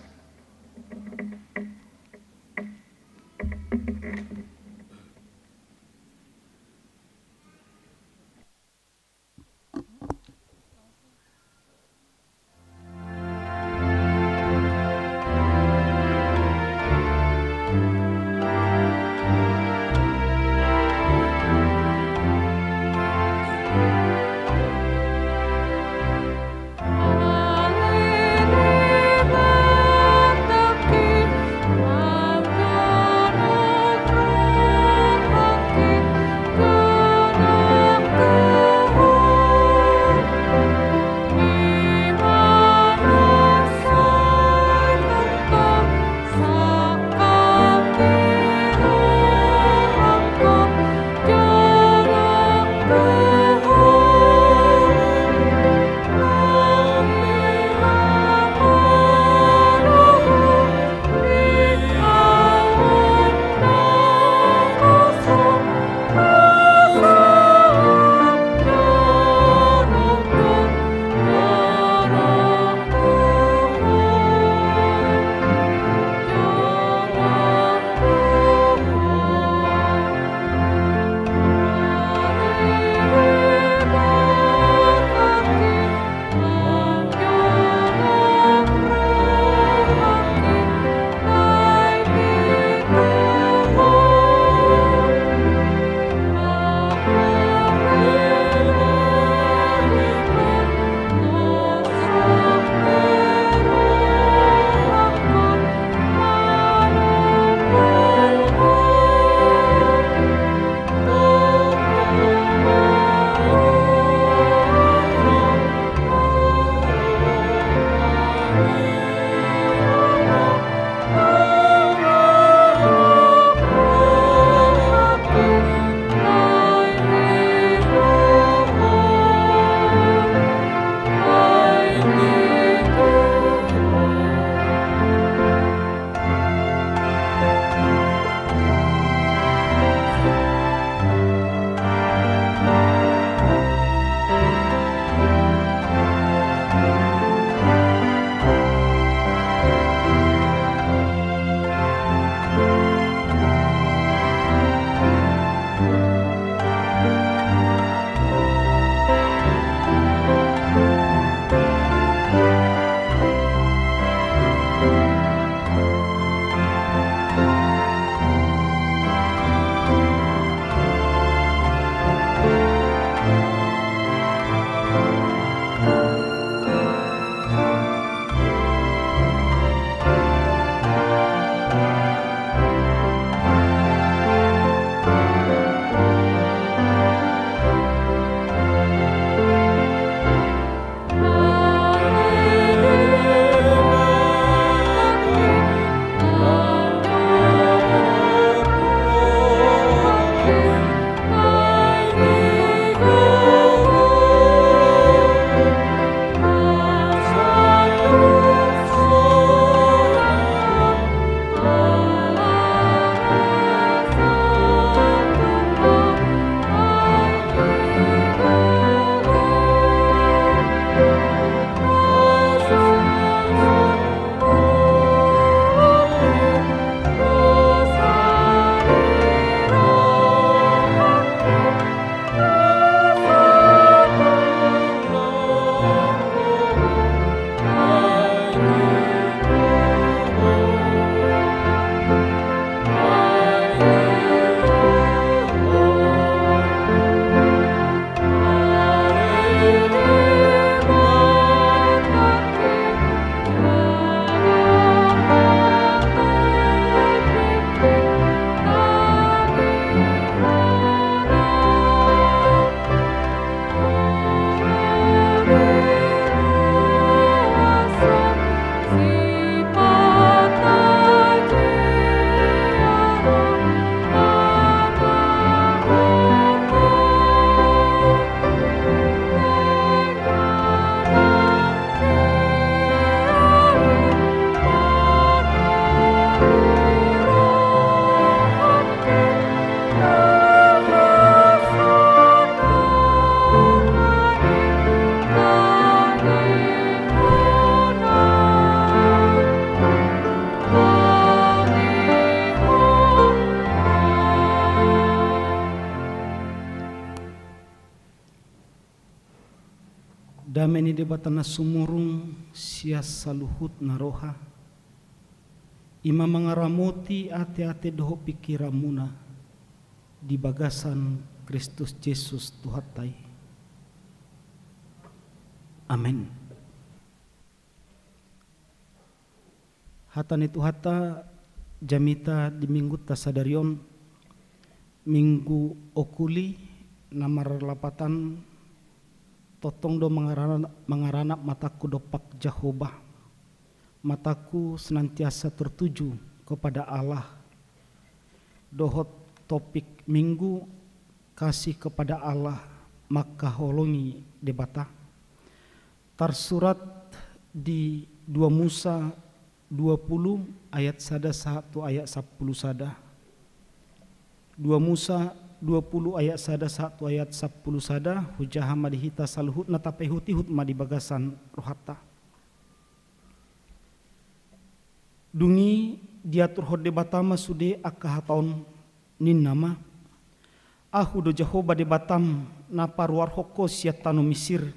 Debata na sumurung sian saluhutna roha, i ma mangaramoti ateate dohot pingkiranmuna di bagasan Kristus Jesus Tuhanta i. Amen. Hata ni Tuhanta jamita di Minggunta sadari on, Minggu Okuli, na marlapatan tongtong do mangarana-, mangaranap matangku dompak Jahowa. Matangku senantiasa tertuju kepada Allah. Dohot topik Minggu, kasih kepada Allah, mangkaholongi Debata. Tarsurat di dua Musa dua puluh ayat sada sahat tu ayat sampulu sada. Dua Musa dua puluh ayat sada sahat tu ayat sampulu sada, hujaha ma di hita saluhutna, tapaihutihut ma di bagasan rohanta. Dung i diaturhon Debata ma sude angka hata on, ninna ma: Ahu do Jahowa Debatam, na paruarhon ho sian tano Misir,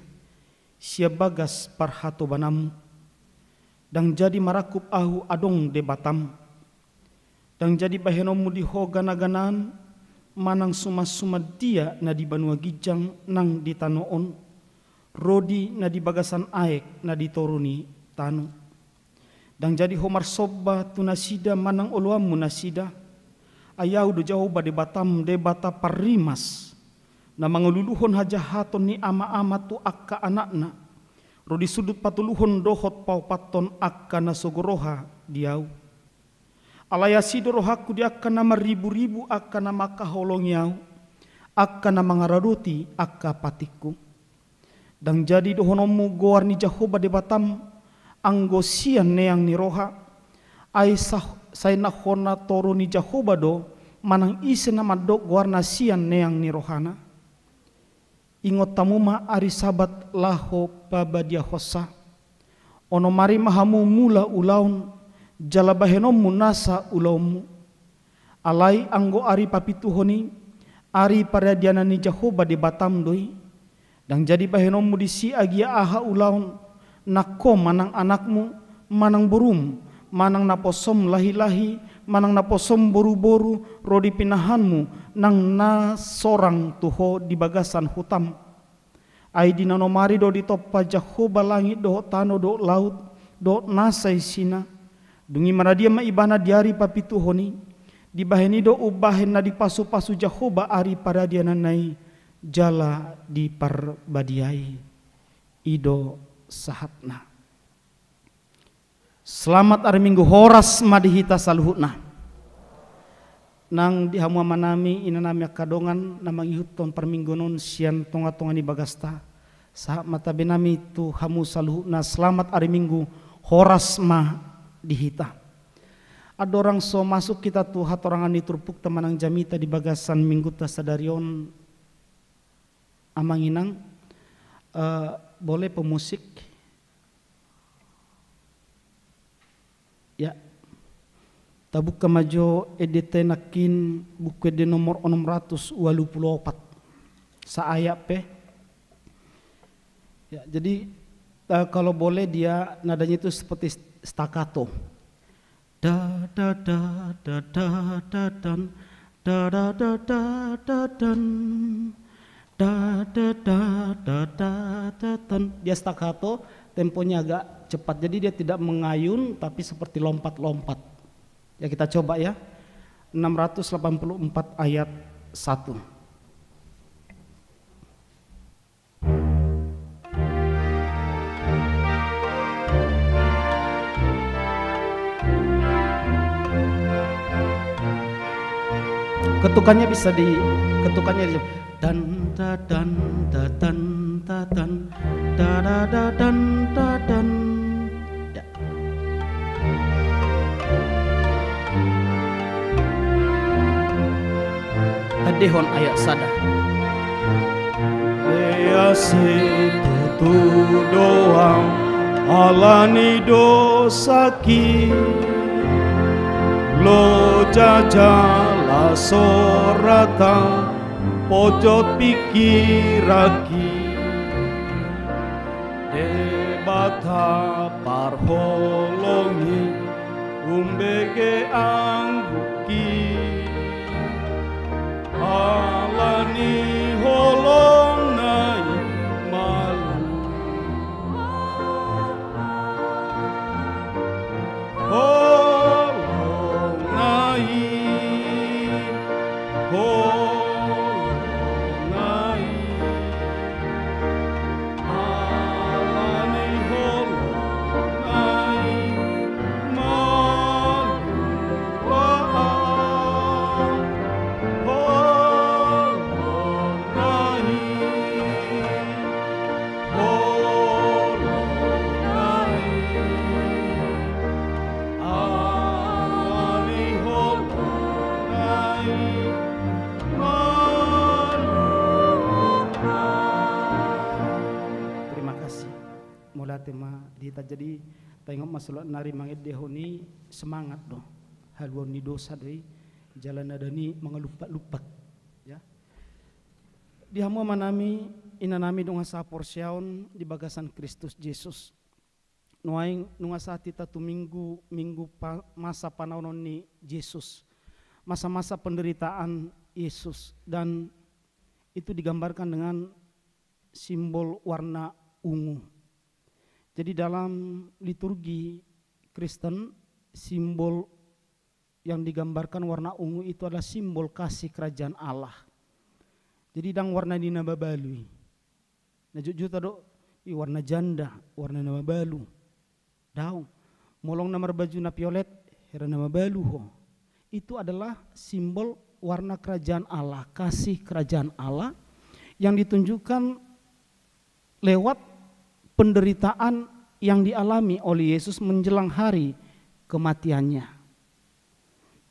sian bagas parhatobananmu. Ndang jadi marangkup Ahu adong Debatam. Ndang jadi bahenonmu di ho ganaganaan, manang sumansuman dia na di banua ginjang nang di tano on, ro di na di bagasan aek na di toru ni tano. Ndang jadi ho marsomba tu nasida manang oloanmu nasida. Ai Ahu do Jahowa Debatam, Debata parrimas, na mangaluluhon hajahaton ni amaama tu angka anakna, ro di sundut patoluhon dohot paopathon angka na sogo roha di Ahu. Alai asi do rohangku di angka na marriburibu, angka na mangkaholongi Ahu, angka na mangaradoti angka patikku. Ndang jadi dohononmu goar ni Jahowa Debatam anggo sian neang ni roha, ai sa-, sai na hona toru ni Jahowa do, manang ise na mandok goarna sian neang ni rohana. Ingot hamu ma ari Sabat laho pabadiahonsa. Onom ari ma hamu mula ulaon, jala bahenonmu nasa ulaonmu. Alai anggo ari papituhon i, ari paradianan ni Jahowa Debatam do i. Ndang jadi bahenonmu disi agia aha ulaon, nang ho manang anakmu, manang borum, manang naposom lahilahi, manang naposom boruboru, ro di pinahanmu, nang na sorang tu ho di bagasan hutam. Ai di na onom ari do ditompa Jahowa langit dohot tano dohot laut, dohot nasa isina. Dung i maradia ma Ibana di ari papituhon i, dibahen i do umbahen na dipasupasu Jahowa ari paradiananna i, jala diparbadiai. I do sahatna. Selamat ari Minggu, horas ma di hita saluhutna. Nang di hamu amanami, inanami angka dongan na mangihuthon parmingguon on sian tongatonga ni bagasta, sahat ma tabenami tu hamu saluhutna, selamat ari Minggu, horas ma di hita. Andorang so masuk hita tu hatorangan ni turpukta manang jamita di bagasan Minggunta sadari on, Amang Inang, eh, boleh pemusik? Ya. Tabuka ma jo endenta nangkin, Buku Ende nomor onom ratus ualu pulu opat. Saayat pe. Ya, jadi, eh, kalau boleh dia nadanya itu seperti st-, staccato. Da, da, da, da, da, da, dan. Da, da, da, da, da, dan. Da, da, da, da, da, da, dan. Dia staccato, temponya agak cepat. Jadi dia tidak mengayun, tapi seperti lompat-lompat. Ya, kita coba ya. Enam ratus delapan puluh empat ayat satu. Ketukannya bisa di, ketukannya di, dan, da, dan, da, dan, da, dan, da, da, da, dan, da, dan. Ya. Tandehon ayat sada. Ea, sai tutu do Ahu ala ni dosangki, loja jala so rata pojot pingkiranki. Debata parholong i, umbege anggukki, ala ni holongna i malua. Holongna i, holongna i, ala ni holongna i malua. Holongna i, holongna i, ala ni holongna i malua. Terima kasih. Mauliate ma di hita. Jadi, taingot ma sonari mangendehon i, semangat do. Haluaon ni dosa do i, jala nada ni mangalumpak-lumpak. Ya. Di hamu amanami, inanami, dongan sahaporseaon di bagasan Kristus Jesus. Nuaeng nunga sahat hita tu minggu, minggu pa-, masa panaonon ni Jesus. Masa-masa penderitaan Yesus. Dan itu digambarkan dengan simbol warna ungu. Jadi dalam liturgi Kristen, simbol yang digambarkan warna ungu itu adalah simbol kasih kerajaan Allah. Jadi ndang warna ni na mabalu i. Na jotjot do i warna janda, warna na mabalu. Daong. Molo na marbaju na violet, hera na mabalu ho. Itu adalah simbol warna kerajaan Allah, kasih kerajaan Allah yang ditunjukkan lewat penderitaan yang dialami oleh Yesus menjelang hari kematiannya.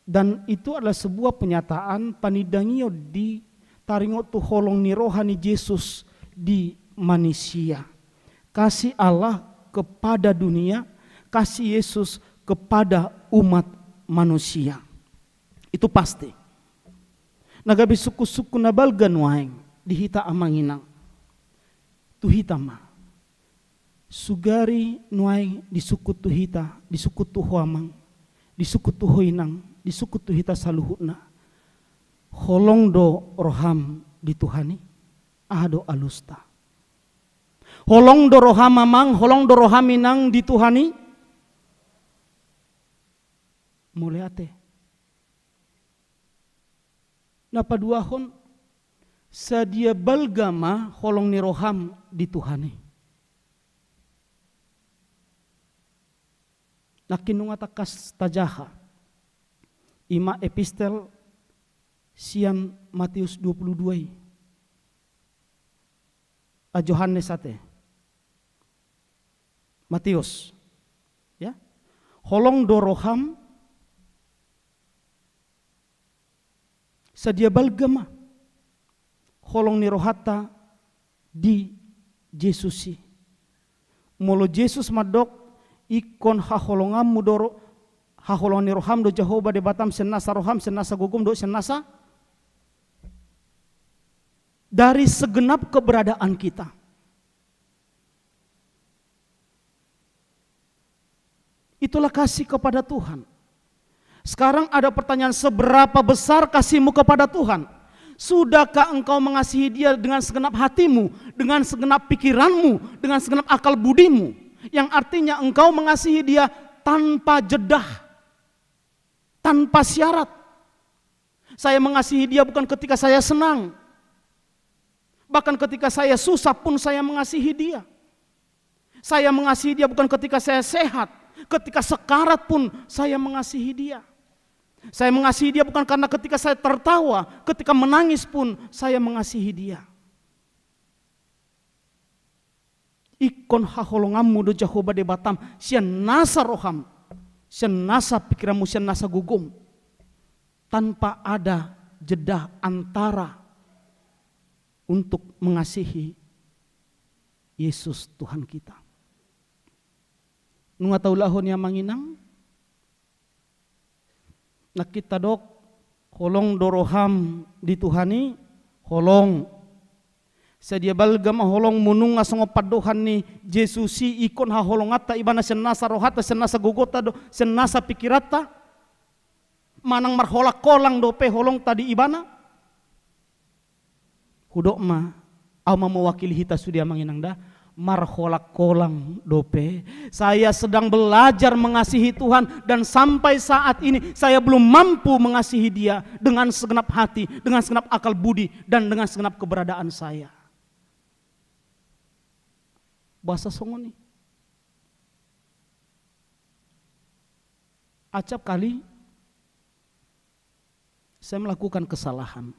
Dan itu adalah sebuah penyataan panindangion di taringot tu holong ni roha ni Jesus di manisia. Kasih Allah kepada dunia, kasih Yesus kepada umat manusia. Itu pasti. Na gabe sungkun-sungkun na balga nuaeng di hita amang inang. Tu hita ma. Sugari nuaeng disungkun tu hita, disungkun tu ho amang, disungkun tu ho inang, disungkun tu hita saluhutna. Holong do roham di Tuhan i, aha do alusta? Holong do roham amang, holong do roham inang di Tuhan i? Mauliate. Na paduahon, sadia balga ma holong ni roham di Tuhan i. Nangkin nunga tangkas tajaha. I ma epistel sian Mateus dua puluh dua i. Ah, Johannes ate. Mateus. Ya. Holong do roham, sadia balga ma holong ni rohanta di Jesus i. Molo Jesus mandok, ingkon haholonganmu do ro-, haholongan ni roham do Jahowa Debatam sian nasa roham, sian nasa gogom dohot sian nasa, dari segenap keberadaan kita. Itulah kasih kepada Tuhan. Sekarang ada pertanyaan, seberapa besar kasihmu kepada Tuhan? Sudahkah engkau mengasihi Dia dengan segenap hatimu, dengan segenap pikiranmu, dengan segenap akal budimu? Yang artinya engkau mengasihi Dia tanpa jeda, tanpa syarat. Saya mengasihi Dia bukan ketika saya senang. Bahkan ketika saya susah pun saya mengasihi Dia. Saya mengasihi Dia bukan ketika saya sehat, ketika sekarat pun saya mengasihi Dia. Saya mengasihi Dia bukan karena ketika saya tertawa, ketika menangis pun saya mengasihi Dia. Ingkon haholonganmu do Jahowa Debatam sian nasa roham, sian nasa pikiranmu, sian nasa gogom, tanpa ada jeda antara untuk mengasihi Yesus Tuhan kita. Nunga taulahon i amang inang? Nangkin tadok, holong do roham di Tuhan i, holong. Sadia balga ma holongmu nunga songon pandohan ni Jesus i, ingkon haholonganta ibana sian nasa rohanta, sian nasa gogota do, sian nasa pikiranta? Manang marholang-holang dope holongta di ibana? Hudok ma, au ma mewakili hita sude amang inang da, marholang-holang dope. Saya sedang belajar mengasihi Tuhan dan sampai saat ini saya belum mampu mengasihi Dia dengan segenap hati, dengan segenap akal budi, dan dengan segenap keberadaan saya. Bahasa songon i. Acap kali saya melakukan kesalahan.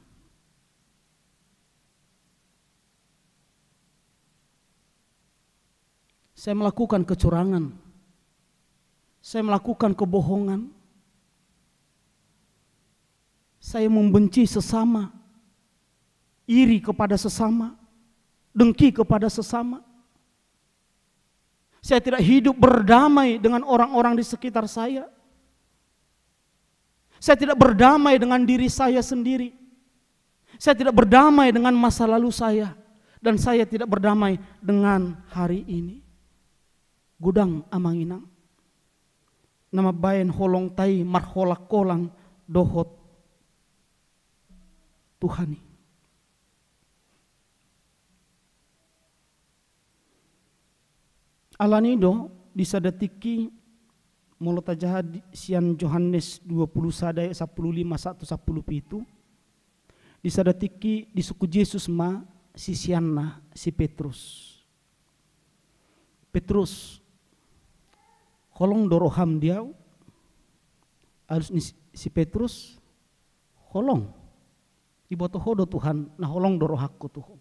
Saya melakukan kecurangan. Saya melakukan kebohongan. Saya membenci sesama, iri kepada sesama, dengki kepada sesama. Saya tidak hidup berdamai dengan orang-orang di sekitar saya. Saya tidak berdamai dengan diri saya sendiri. Saya tidak berdamai dengan masa lalu saya. Dan saya tidak berdamai dengan hari ini. Godang amang inang na mambahen holongta i marholang-holang dohot Tuhan i. Alani do, di sada tingki, molo tajaha di, sian Johannes dua puluh sada ayat sampulu lima sahat tu sampulu pitu, di sada tingki disungkun Jesus ma siseanna si Petrus. Petrus, holong do roham di ahu? Alus ni si, si Petrus, holong. Diboto ho do Tuhan, na holong do rohangku tu ho.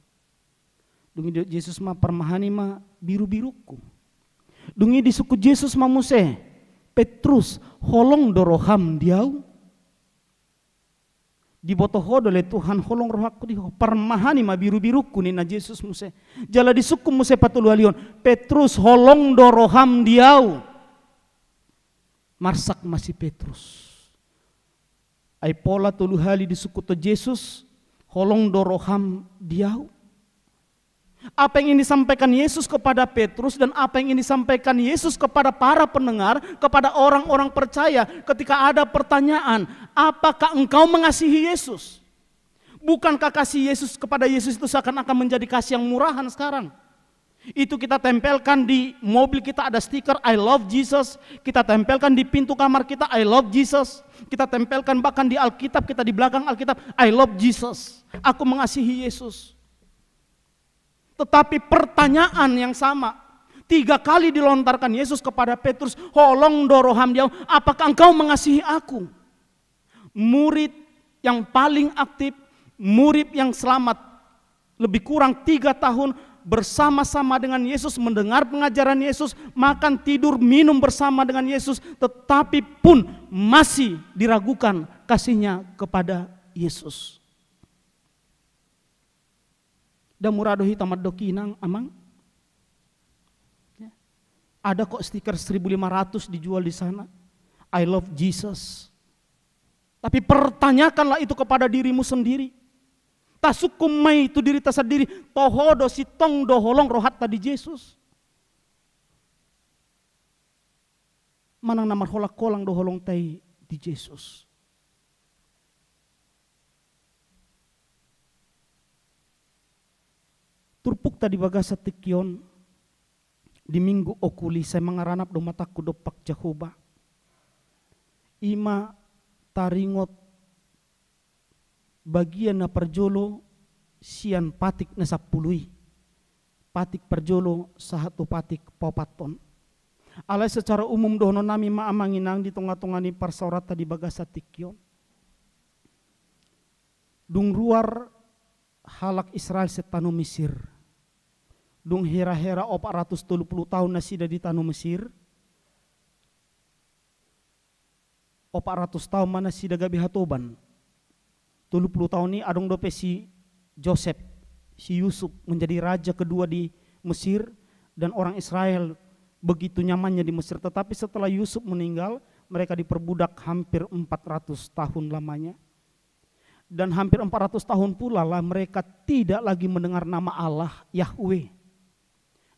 Dung i didok Jesus ma, parmahani ma biru-birungku. Dung i disungkun Jesus ma muse, Petrus, holong do roham di ahu? Diboto ho do ale Tuhan holong rohangku di ho, parmahani ma biru-birungku, ninna Jesus muse. Jala disungkun muse patoluhalihon, Petrus, holong do roham di ahu? Marsak ma si Petrus. Ai pola tolu hali disungkun Jesus, holong do roham di ahu? Apa yang ingin disampaikan Yesus kepada Petrus dan apa yang ingin disampaikan Yesus kepada para pendengar, kepada orang-orang percaya, ketika ada pertanyaan, "Apakah engkau mengasihi Yesus?" Bukankah kasih Yesus kepada Yesus itu seakan-akan menjadi kasih yang murahan sekarang? Itu kita tempelkan di mobil kita, ada stiker "I love Jesus". Kita tempelkan di pintu kamar kita "I love Jesus". Kita tempelkan bahkan di Alkitab kita, di belakang Alkitab "I love Jesus". Aku mengasihi Yesus. Tetapi pertanyaan yang sama tiga kali dilontarkan Yesus kepada Petrus, "Holong do roham di ahu, apakah engkau mengasihi aku?" Murid yang paling aktif, murid yang selamat, lebih kurang tiga tahun bersama-sama dengan Yesus, mendengar pengajaran Yesus, makan, tidur, minum bersama dengan Yesus, tetapi pun masih diragukan kasihnya kepada Yesus. Nda mura do hita mandok i, inang, amang. Ya. Ada kok stiker seribu lima ratus dijual di sana. "I love Jesus." Tapi pertanyakanlah itu kepada dirimu sendiri. Tasungkun ma i tu dirita sandiri, toho do, sintong do holong rohanta di Jesus? Manang na marholang-holang do holongta i di Jesus? Turpukta di bagasan tingki on, di Minggu Okuli, sai mangaranap do matangku dompak Jahowa. I ma taringot bagian na parjolo sian patik na sampulu i. Patik parjolo sahat tu patik paopathon. Alai secara umum dohononnami ma, amang inang, di tonga-tonga ni parsaoranta di bagasan tingki on. Dung ruar halak Israel sian tano Mesir. Dung hira-hira opat ratus tolu pulu taon nasida di tano Mesir. Opat ratus taon ma nasida gabe hatoban. Tolu pulu taon i adong dope si Josep, si Yusuf menjadi raja kedua di Mesir, dan orang Israel begitu nyamannya di Mesir. Tetapi setelah Yusuf meninggal, mereka diperbudak hampir empat ratus tahun lamanya. Dan hampir empat ratus tahun pula lah mereka tidak lagi mendengar nama Allah, Yahweh.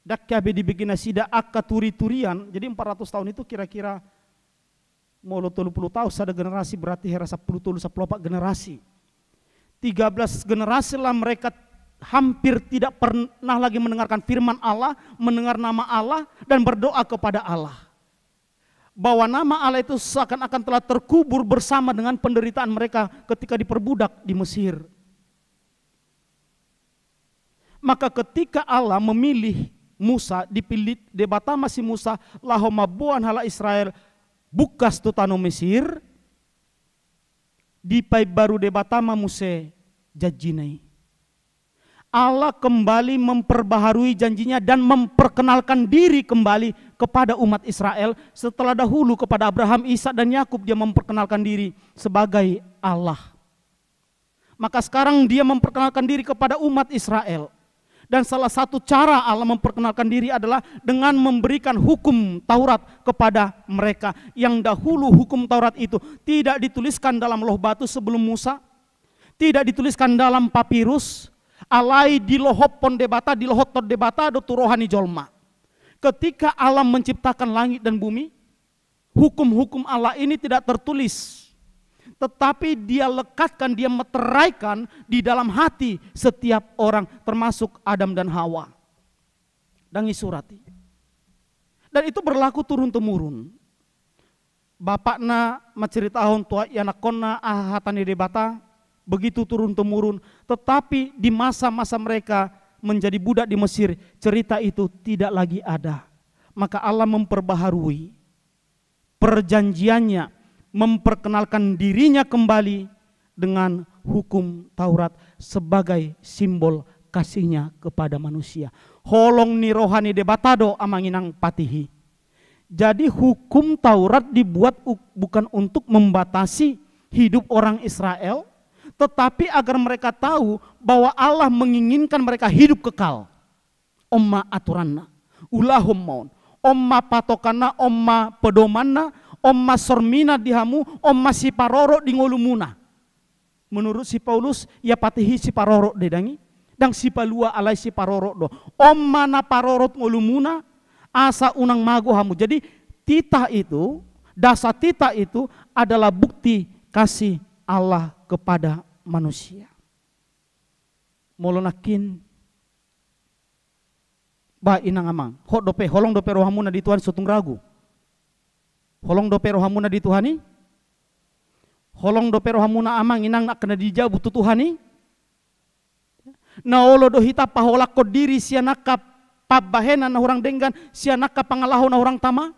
Ndang gabe dibege nasida angka turi-turian. Jadi empat ratus tahun itu kira-kira, molo tolu pulu tahun sada generasi, berarti hira sampulu tolu, sampulu opat generasi. Tiga belas generasi lah mereka hampir tidak pernah lagi mendengarkan firman Allah, mendengar nama Allah, dan berdoa kepada Allah. Bahwa nama Allah itu seakan-akan telah terkubur bersama dengan penderitaan mereka ketika diperbudak di Mesir. Maka ketika Allah memilih Musa, dipilih Debata ma si Musa, laho mamboan halak Israel bungkas tu tano Mesir, dipaimbaru Debata ma muse janjina i. Allah kembali memperbaharui janjinya dan memperkenalkan diri kembali kepada umat Israel setelah dahulu kepada Abraham, Ishak, dan Yakub dia memperkenalkan diri sebagai Allah. Maka sekarang dia memperkenalkan diri kepada umat Israel. Dan salah satu cara Allah memperkenalkan diri adalah dengan memberikan hukum Taurat kepada mereka. Yang dahulu hukum Taurat itu tidak dituliskan dalam loh batu sebelum Musa, tidak dituliskan dalam papirus, alai dilohophon Debata, dilohothon Debata do tu roha ni jolma. Ketika Allah menciptakan langit dan bumi, hukum-hukum Allah ini tidak tertulis, tetapi dia lekatkan, dia meteraikan di dalam hati setiap orang, termasuk Adam dan Hawa. Ndang isurati. Dan itu berlaku turun-temurun. Bapakna manceritahon tu ianakkonna aha hata ni Debata, begitu turun-temurun. Tetapi di masa-masa mereka menjadi budak di Mesir, cerita itu tidak lagi ada. Maka Allah memperbaharui perjanjiannya, memperkenalkan dirinya kembali dengan hukum Taurat sebagai simbol kasihnya kepada manusia. Holong ni roha ni Debata do, amang inang, patih i. Jadi hukum Taurat dibuat u-, bukan untuk membatasi hidup orang Israel, tetapi agar mereka tahu bahwa Allah menginginkan mereka hidup kekal. On ma aturanna. Ulahon ma on. On ma patokanna, on ma pedomanna, on ma sormina di hamu, on ma siparorot di ngolumuna. Menurut si Paulus, ia patih i siparorot do i, ndang i? Ndang sipalua, alai siparorot do. On ma na parorot ngolumuna, asa unang mago hamu. Jadi titah itu, dasa titah itu adalah bukti kasih Allah kepada manusia. Molo nangkin, ba inang amang, hot dope, holong dope rohamuna di Tuhan, so tung ragu. Holong dope rohamuna di Tuhan i? Holong dope rohamuna amang inang, angka na dijabu tu Tuhan i? Na olo do hita paholangkon diri sian angka pambahenan na hurang denggan, sian angka pangalaho na hurang tama?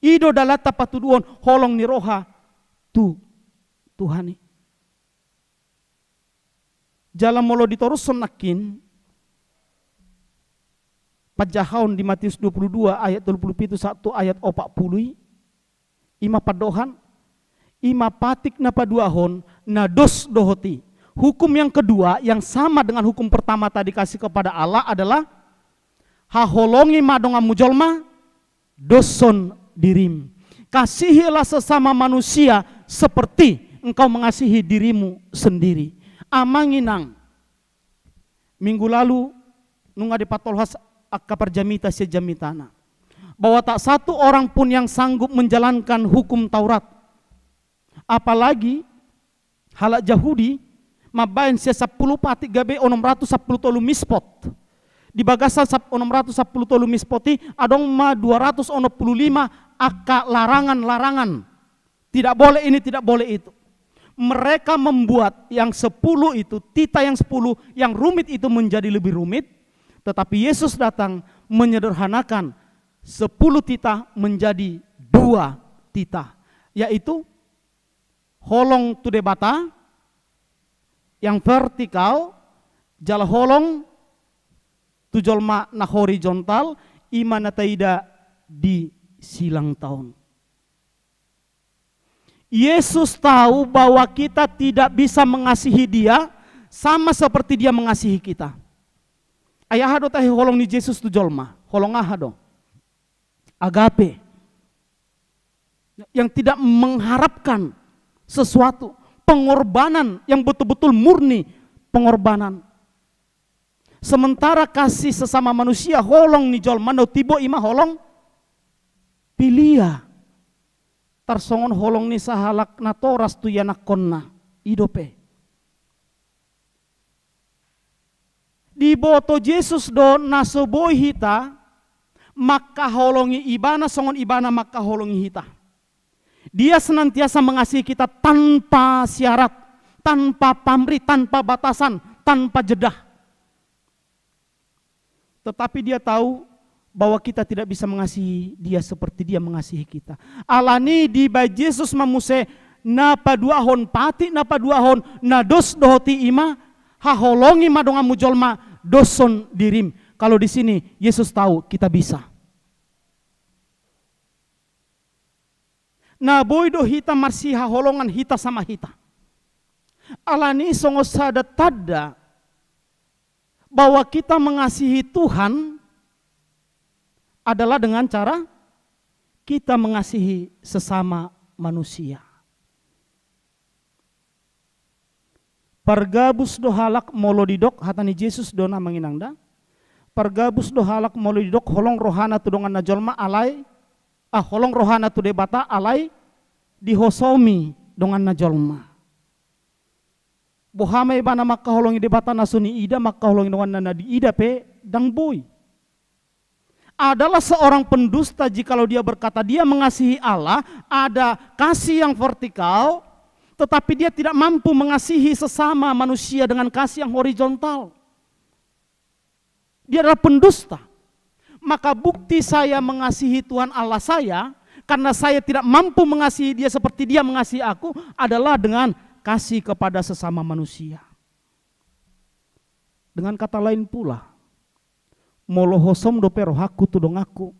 I do dalanta patuduhon holong ni roha tu Tuhan i. Jala molo ditorushon nangkin, panjahaon di Matius dua pulu dua ayat tolu pulu pitu sahat tu ayat opat pulu i, i ma pandohan, i ma patik na paduahon na dos dohot i. Hukum yang kedua, yang sama dengan hukum pertama tadi, kasih kepada Allah, adalah haholongi ma donganmu jolma, doshon dirim. Kasihilah sesama manusia seperti engkau mengasihi dirimu sendiri. Amang inang, minggu lalu nunga dipatolhas angka parjamita sian jamitana, bahwa tak satu orang pun yang sanggup menjalankan hukum Taurat. Apalagi halak Jahudi mambahen sian sampulu patik gabe onom ratus sampulu tolu mispot. Di bagasan sap-, onom ratus sampulu tolu mispot i adong ma dua ratus onom pulu lima angka larangan-larangan. Tidak boleh ini, tidak boleh itu. Mereka membuat yang sepuluh itu, titah yang sepuluh, yang rumit itu menjadi lebih rumit, tetapi Yesus datang menyederhanakan sepuluh titah menjadi dua titah, yaitu holong tu Debata yang vertikal, jala holong tu jolma na horizontal, i ma na taida di silangta on. Yesus tahu bahwa kita tidak bisa mengasihi Dia sama seperti Dia mengasihi kita. Ai aha do tahe holong ni Jesus tu jolma? Holong aha do? Agape. Yang tidak mengharapkan sesuatu, pengorbanan yang betul-betul murni pengorbanan. Sementara kasih sesama manusia, holong ni jolma na timbo i ma holong pilia. Tarsongon holong ni sahalak natoras tu ianakkonna, i dope. Diboto Jesus do na so boi hita mangkaholongi Ibana songon Ibana mangkaholongi hita. Dia senantiasa mengasihi kita tanpa syarat, tanpa pamrih, tanpa batasan, tanpa jeda. Tetapi Dia tahu bahwa kita tidak bisa mengasihi Dia seperti Dia mengasihi kita. Alani i dibaen Jesus ma muse na paduahon, patik na paduahon na dos dohot i, i ma: Haholongi ma donganmu jolma, doshon dirim. Kalau di sini, Yesus tahu kita bisa. Na boi do hita marsihaholongan hita sama hita. Alani i songon sada tanda bahwa kita mengasihi Tuhan adalah dengan cara kita mengasihi sesama manusia. Pargabus do halak molo didok, hata ni Jesus do na, Amang Inang, da. Pargabus do halak molo didok holong rohana tu donganna jolma alai, ah, holong rohana tu Debata alai dihosomi donganna jolma. Boha ma ibana mangkaholongi Debata na so niida, mangkaholongi donganna na diida pe ndang boi. Adalah seorang pendusta jikalau dia berkata dia mengasihi Allah, ada kasih yang vertikal, tetapi dia tidak mampu mengasihi sesama manusia dengan kasih yang horizontal. Dia adalah pendusta. Maka bukti saya mengasihi Tuhan Allah saya, karena saya tidak mampu mengasihi Dia seperti Dia mengasihi aku, adalah dengan kasih kepada sesama manusia. Dengan kata lain pula, molo hosom dope rohangku tu donganku,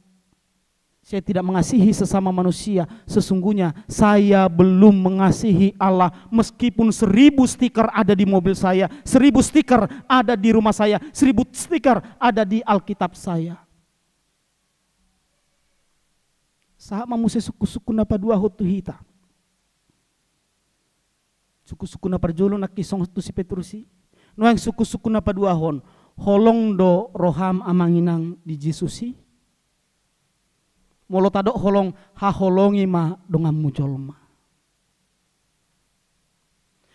saya tidak mengasihi sesama manusia, sesungguhnya saya belum mengasihi Allah. Meskipun seribu stiker ada di mobil saya, seribu stiker ada di rumah saya, seribu stiker ada di Alkitab saya. Sahat ma muse sungkun-sungkun na paduahon tu hita. Sungkun-sungkun na parjolo nangkin songon tu si Petrus i. Nuaeng sungkun-sungkun na paduahon, holong do roham, Amang Inang, di Jesus i? Molo tadok holong, haholongi ma donganmu jolma.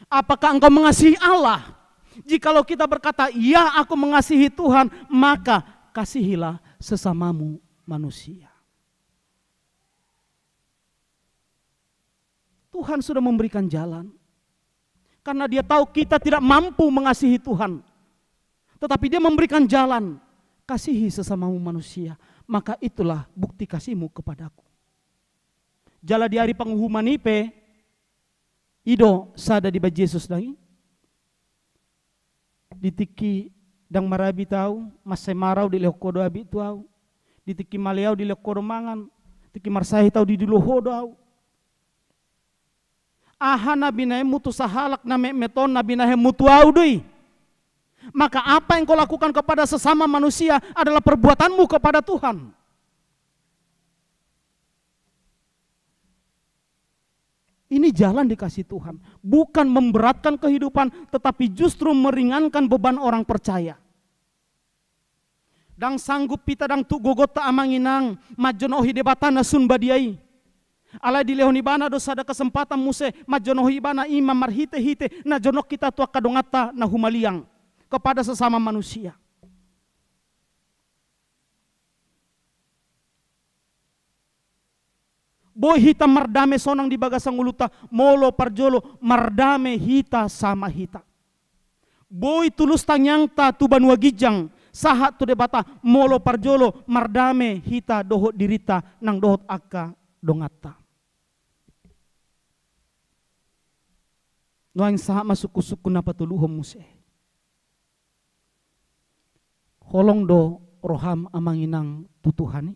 Apakah engkau mengasihi Allah? Jikalau kita berkata, "Ya, aku mengasihi Tuhan," maka kasihilah sesamamu manusia. Tuhan sudah memberikan jalan. Karena Dia tahu kita tidak mampu mengasihi Tuhan. Tetapi Dia memberikan jalan. Kasihi sesamamu manusia. Maka itulah bukti kasihmu kepadaku. Jala di ari panguhuman i pe, i do sada dibaen Jesus dang i. Di tingki ndang marabit ahu, mansai mara ahu dilehon ho do abit tu ahu. Di tingki male ahu dilehon ho do mangan, tingki marsahit ahu didilo ho do ahu. Aha na binahenmu tu sahalak na metmet on, na binahenmu tu ahu do i. Maka apa yang kau lakukan kepada sesama manusia adalah perbuatanmu kepada Tuhan. Ini jalan dikasih Tuhan. Bukan memberatkan kehidupan, tetapi justru meringankan beban orang percaya. Ndang sanggup hita, ndang tuk gogonta, Amang Inang, manjonohi Debata na sun badia i. Alai dilehon Ibana do sada kesempatan muse manjonohi Ibana, i ma marhite-hite na jonok hita tu angka donganta na humaliang, kepada sesama manusia. Boi hita mardame sonang di bagasan ngolunta, molo parjolo mardame hita sama hita. Boi tulus tangiangta tu banua ginjang, sahat tu Debata, molo parjolo mardame hita dohot dirinta nang dohot angka donganta. Nuaeng sahat ma sungkun-sungkun na patoluhon muse. Holong do roham, Amang Inang, tu Tuhan i?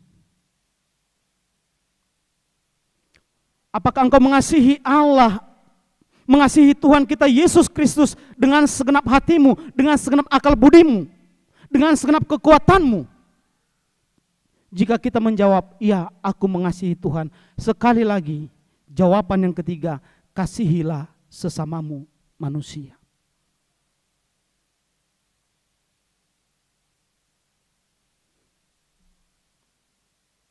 Apakah engkau mengasihi Allah, mengasihi Tuhan kita Yesus Kristus dengan segenap hatimu, dengan segenap akal budimu, dengan segenap kekuatanmu? Jika kita menjawab, "Ya, aku mengasihi Tuhan," sekali lagi, jawaban yang ketiga, "Kasihilah sesamamu manusia.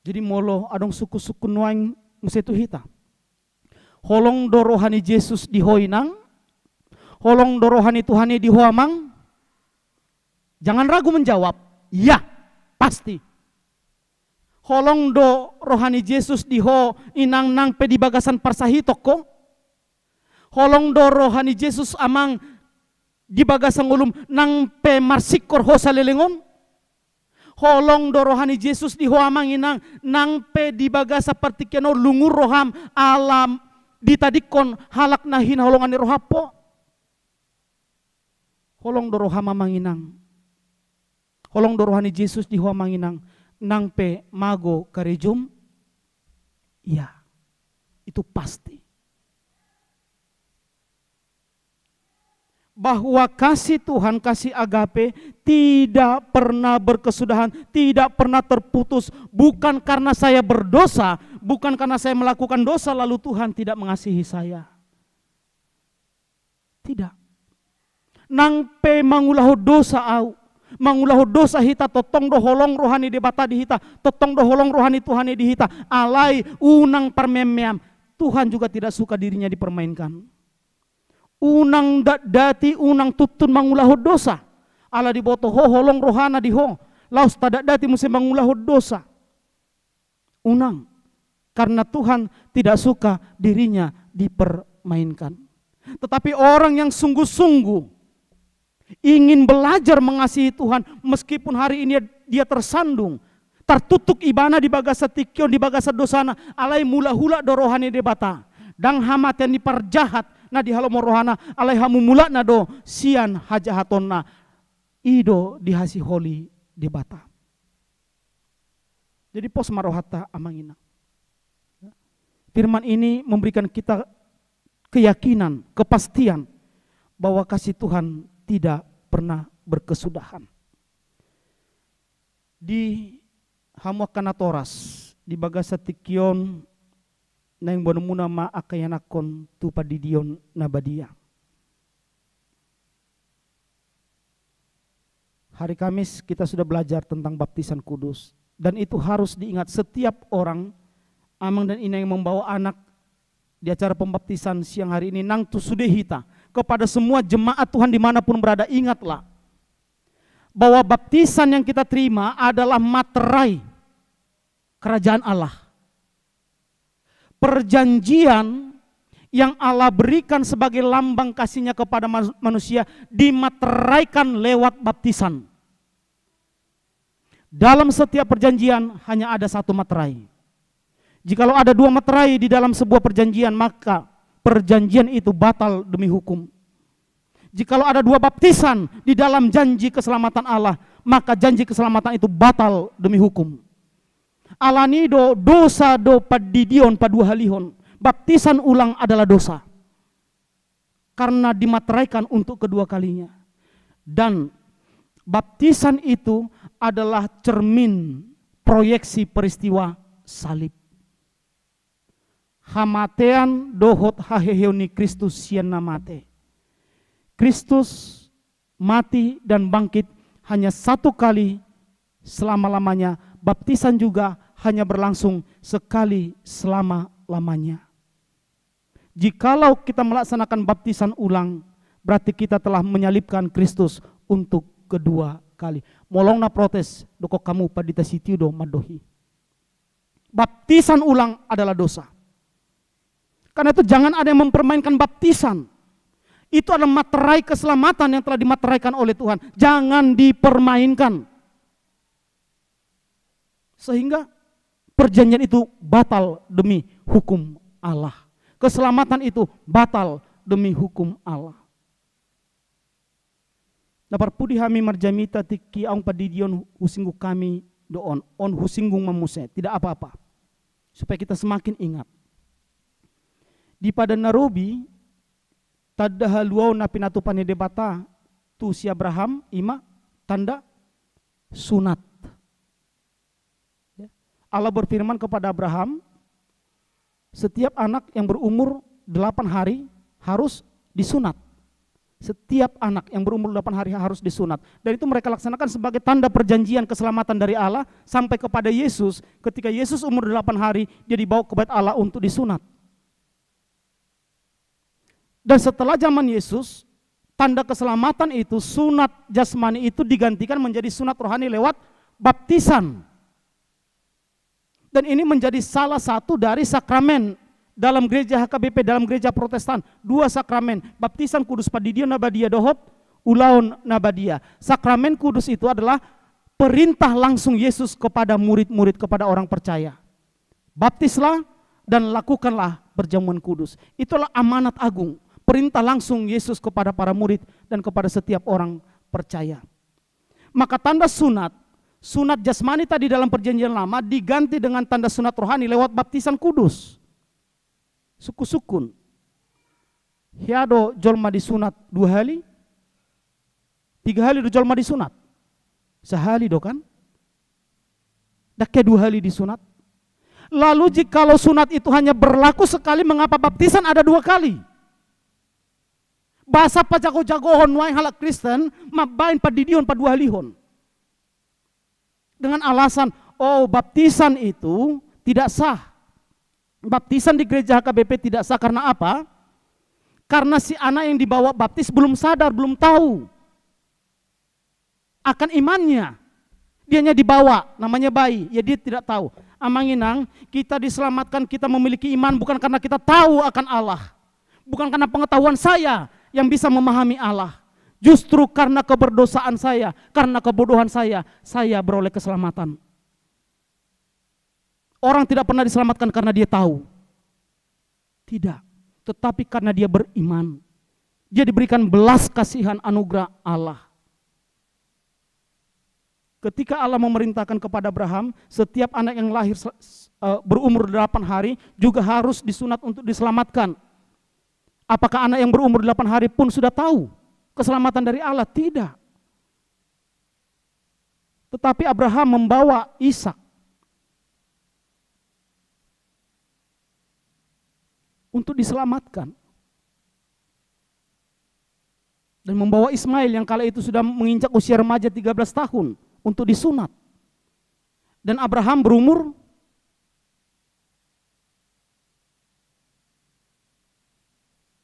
Jadi molo adong sungkun-sungkun nuaeng muse tu hita. Holong do roha ni Jesus di ho inang? Holong do roha ni Tuhan i di ho amang? Jangan ragu menjawab. Ya, pasti. Holong do roha ni Jesus di ho inang nang pe di bagasan parsahiton ho? Holong do roha ni Jesus amang di bagasan ngolum nang pe marsingkor ho saleleng on? Holong do roha ni Jesus di ho amang inang nang pe di bagasan partingkian on lungun roham ala ditadingkon halak na hinaholongan ni roham ho? Holong do roham amang inang? Holong do roha ni Jesus di ho amang inang nang pe mago karejom? Ya, itu pasti. Bahwa kasih Tuhan, kasih agape, tidak pernah berkesudahan, tidak pernah terputus. Bukan karena saya berdosa, bukan karena saya melakukan dosa, lalu Tuhan tidak mengasihi saya. Tidak. Nang pe mangulahon dosa au, mangulahon dosa hita, tongtong do holong roha ni Debata di hita, tongtong do holong roha ni Tuhan i di hita. Alai unang parmeam-meam, Tuhan juga tidak suka dirinya dipermainkan. Unang datdati, unang tuntun mangulahon dosa. Ala diboto ho holong rohana di ho, laos tadatdati muse mangulahon dosa. Unang, karena Tuhan tidak suka dirinya dipermainkan. Tetapi orang yang sungguh-sungguh ingin belajar mengasihi Tuhan, meskipun hari ini dia tersandung, tartuktuk ibana di bagasan tingki on, di bagasan dosana, alai mulak-hulak do roha ni Debata. Ndang hamatean ni parjahat na dihalomon rohana, alai hamumulakna do sian hajahatonna. I do dihasiholi Debata. Jadi pos ma rohanta amang inang. Firman ini memberikan kita keyakinan, kepastian bahwa kasih Tuhan tidak pernah berkesudahan. Di hamu angka natoras, di bagasan tingki on naeng boanonmuna ma angka ianakhon tu pandidion na badia. Hari Kamis kita sudah belajar tentang baptisan kudus. Dan itu harus diingat setiap orang, amang dan inang yang membawa anak di acara pembaptisan siang hari ini, nang tu sude hita. Kepada semua jemaat Tuhan dimanapun berada, ingatlah bahwa baptisan yang kita terima adalah materai kerajaan Allah. Perjanjian yang Allah berikan sebagai lambang kasih-Nya kepada mas-, manusia dimateraikan lewat baptisan. Dalam setiap perjanjian hanya ada satu materai. Jikalau ada dua materai di dalam sebuah perjanjian, maka perjanjian itu batal demi hukum. Jikalau ada dua baptisan di dalam janji keselamatan Allah, maka janji keselamatan itu batal demi hukum. Alani do dosa do pandidion paduahalihon. Baptisan ulang adalah dosa. Karena dimateraikan untuk kedua kalinya. Dan baptisan itu adalah cermin proyeksi peristiwa salib. Hamatean dohot haheheon ni Kristus sian na mate. Kristus mati dan bangkit hanya satu kali selama-lamanya. Baptisan juga hanya berlangsung sekali selama-lamanya. Jikalau kita melaksanakan baptisan ulang, berarti kita telah menyalibkan Kristus untuk kedua kali. Molo na protes, dokkon hamu Pandita Sitio do mandok i. Baptisan ulang adalah dosa. Karena itu jangan ada yang mempermainkan baptisan. Itu adalah materai keselamatan yang telah dimateraikan oleh Tuhan. Jangan dipermainkan. Sehingga perjanjian itu batal demi hukum Allah. Keselamatan itu batal demi hukum Allah. Na parpudi hami marjamita tingki aung pandidion husinggung hami do on, on husinggung ma muse, tidak apa-apa. Supaya kita semakin ingat. Di Padan na Robi, tanda haluaon na pinatupa ni Debata tu si Abraham, i ma tanda sunat. Ya. Allah berfirman kepada Abraham, setiap anak yang berumur delapan hari harus disunat. Setiap anak yang berumur delapan hari harus disunat. Dan itu mereka laksanakan sebagai tanda perjanjian keselamatan dari Allah sampai kepada Yesus. Ketika Yesus umur delapan hari, dia dibawa ke bait Allah untuk disunat. Dan setelah zaman Yesus, tanda keselamatan itu, sunat jasmani itu digantikan menjadi sunat rohani lewat baptisan. Dan ini menjadi salah satu dari sakramen dalam gereja H K B P, dalam gereja Protestan. Dua sakramen, baptisan kudus, pandidion na badia dohot ulaon na badia. Sakramen kudus itu adalah perintah langsung Yesus kepada murid-murid, kepada orang percaya. Baptislah dan lakukanlah perjamuan kudus. Itulah amanat agung, perintah langsung Yesus kepada para murid dan kepada setiap orang percaya. Maka tanda sunat, sunat jasmani tadi dalam perjanjian lama diganti dengan tanda sunat rohani lewat baptisan kudus. Sungkun-sungkun. Hea do jolma disunat dua hali? Tiga hali do jolma disunat? Sahali do kan? Dang hea dua hali disunat? Lalu jikalau sunat itu hanya berlaku sekali, mengapa baptisan ada dua kali? Boasa pajago-jagohon nuaeng halak Kristen mambahen pandidion paduahalihon? Dengan alasan, oh, baptisan itu tidak sah. Baptisan di gereja H K B P tidak sah karena apa? Karena si anak yang dibawa baptis belum sadar, belum tahu akan imannya. Dianya dibawa, namanya bayi, ya dia tidak tahu. Amang inang, kita diselamatkan, kita memiliki iman bukan karena kita tahu akan Allah. Bukan karena pengetahuan saya yang bisa memahami Allah. Justru karena keberdosaan saya, karena kebodohan saya, saya beroleh keselamatan. Orang tidak pernah diselamatkan karena dia tahu. Tidak. Tetapi karena dia beriman. Dia diberikan belas kasihan anugerah Allah. Ketika Allah memerintahkan kepada Abraham, setiap anak yang lahir se-, se-, eh, berumur delapan hari juga harus disunat untuk diselamatkan. Apakah anak yang berumur delapan hari pun sudah tahu keselamatan dari Allah? Tidak. Tetapi Abraham membawa Ishak untuk diselamatkan. Dan membawa Ismail yang kala itu sudah menginjak usia remaja tiga belas tahun untuk disunat. Dan Abraham berumur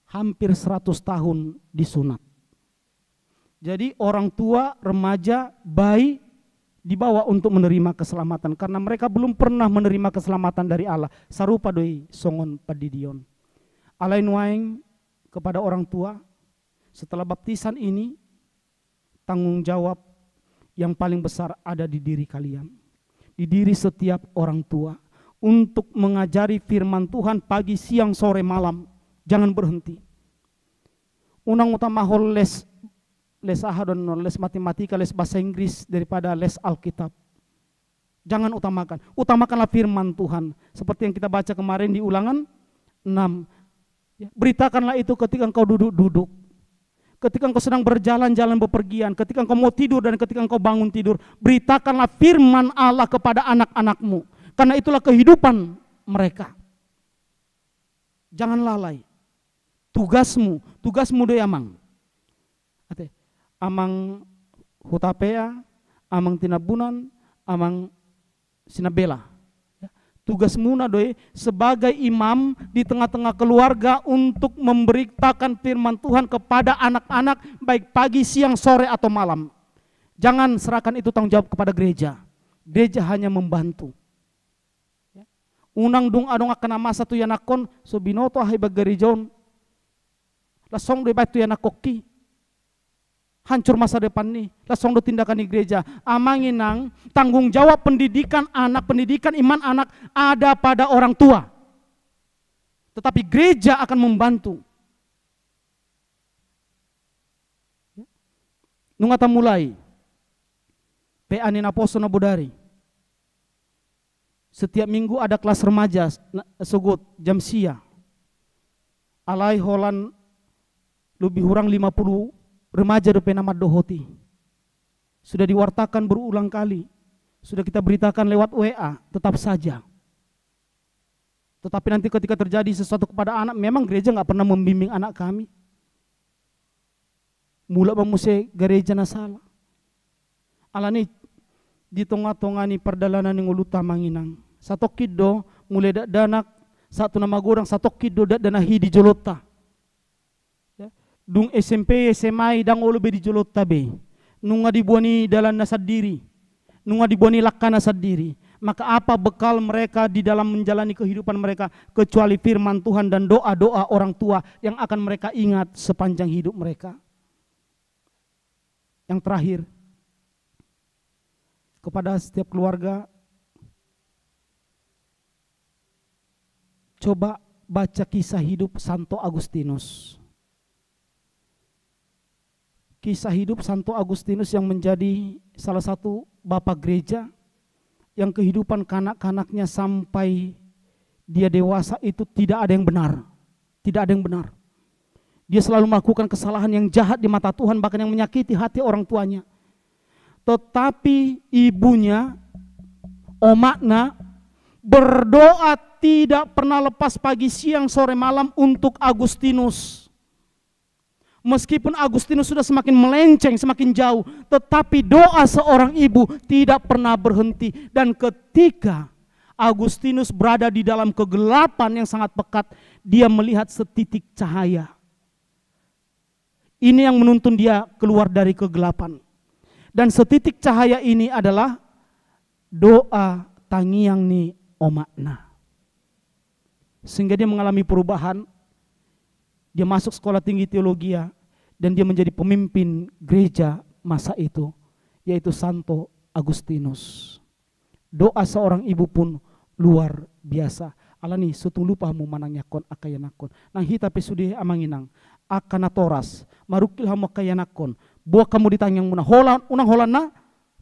hampir seratus tahun disunat. Jadi orang tua, remaja, bayi dibawa untuk menerima keselamatan karena mereka belum pernah menerima keselamatan dari Allah. Sarupa do i songon pandidion. Alai nuaeng kepada orang tua, setelah baptisan ini, tanggung jawab yang paling besar ada di diri kalian, di diri setiap orang tua, untuk mengajari firman Tuhan pagi, siang, sore, malam. Jangan berhenti. Unang utamahon les, les aha do annon, les matematika, les bahasa Inggris daripada les Alkitab. Jangan utamakan. Utamakanlah firman Tuhan. Seperti yang kita baca kemarin di Ulangan enam. Ya, beritakanlah itu ketika engkau duduk-duduk. Ketika engkau sedang berjalan-jalan bepergian, ketika engkau mau tidur dan ketika engkau bangun tidur, beritakanlah firman Allah kepada anak-anakmu. Karena itulah kehidupan mereka. Jangan lalai. Tugasmu, tugasmu do i, Amang. Ate, Amang Hutapea, Amang Tinambunan, Amang Sinambela. Ya. Tugasmuna do i sebagai imam di tengah-tengah keluarga untuk memberitakan firman Tuhan kepada anak-anak, baik pagi, siang, sore, atau malam. Jangan serahkan itu tanggung jawab kepada gereja. Gereja hanya membantu. Ya. Unang dung adong angka na masa tu ianakhon, so binoto ahu ibaen gareja on. Laos song do ibaen tu ianakhonki. Hancur masa depan ni, laos song do tindakan ni gereja. Amang inang, tanggung jawab pendidikan anak, pendidikan iman anak ada pada orang tua. Tetapi gereja akan membantu. Nunga tamulai P A ni naposo na bodari. Setiap minggu ada kelas remaja, na-, sogot jam sia. Alai holan lebih kurang lima puluh remaja dope na mandohoti. Sudah diwartakan berulang kali. Sudah kita beritakan lewat W A, tetap saja. Tetapi nanti ketika terjadi sesuatu kepada anak, memang gereja nggak pernah membimbing anak kami. Mulak ma muse gereja na sala. Alani di tonga-tonga ni pardalanan ni ngolunta, amang inang, satongkin do mulai dakdanak sahat tu na magodang, satongkin do dakdanak i di jolonta. Ya. Dung S M P, S M A i ndang olo be di jolonta be. Nunga diboan i dalanna sandiri. Nunga diboan i langkana sandiri. Maka apa bekal mereka di dalam menjalani kehidupan mereka kecuali firman Tuhan dan doa-doa orang tua yang akan mereka ingat sepanjang hidup mereka? Yang terakhir, kepada setiap keluarga, coba baca kisah hidup Santo Agustinus. Kisah hidup Santo Agustinus yang menjadi salah satu bapa gereja, yang kehidupan kanak-kanaknya sampai dia dewasa itu tidak ada yang benar. Tidak ada yang benar. Dia selalu melakukan kesalahan yang jahat di mata Tuhan, bahkan yang menyakiti hati orang tuanya. Tetapi ibunya, omakna, berdoa tidak pernah lepas pagi, siang, sore, malam untuk Agustinus. Meskipun Agustinus sudah semakin melenceng, semakin jauh, tetapi doa seorang ibu tidak pernah berhenti. Dan ketika Agustinus berada di dalam kegelapan yang sangat pekat, dia melihat setitik cahaya. Ini yang menuntun dia keluar dari kegelapan. Dan setitik cahaya ini adalah doa tangiang ni omakna. Sehingga dia mengalami perubahan, dia masuk Sekolah Tinggi Teologia, dan dia menjadi pemimpin gereja masa itu, yaitu Santo Agustinus. Doa seorang ibu pun luar biasa. Alani, so tung lupa hamu manangiangkon angka ianakkon. Nang hita pe sude, amang inang, angka natoras, marungkil hamu angka ianakkon, boan hamu di tangiangmuna. Holan, unang holan na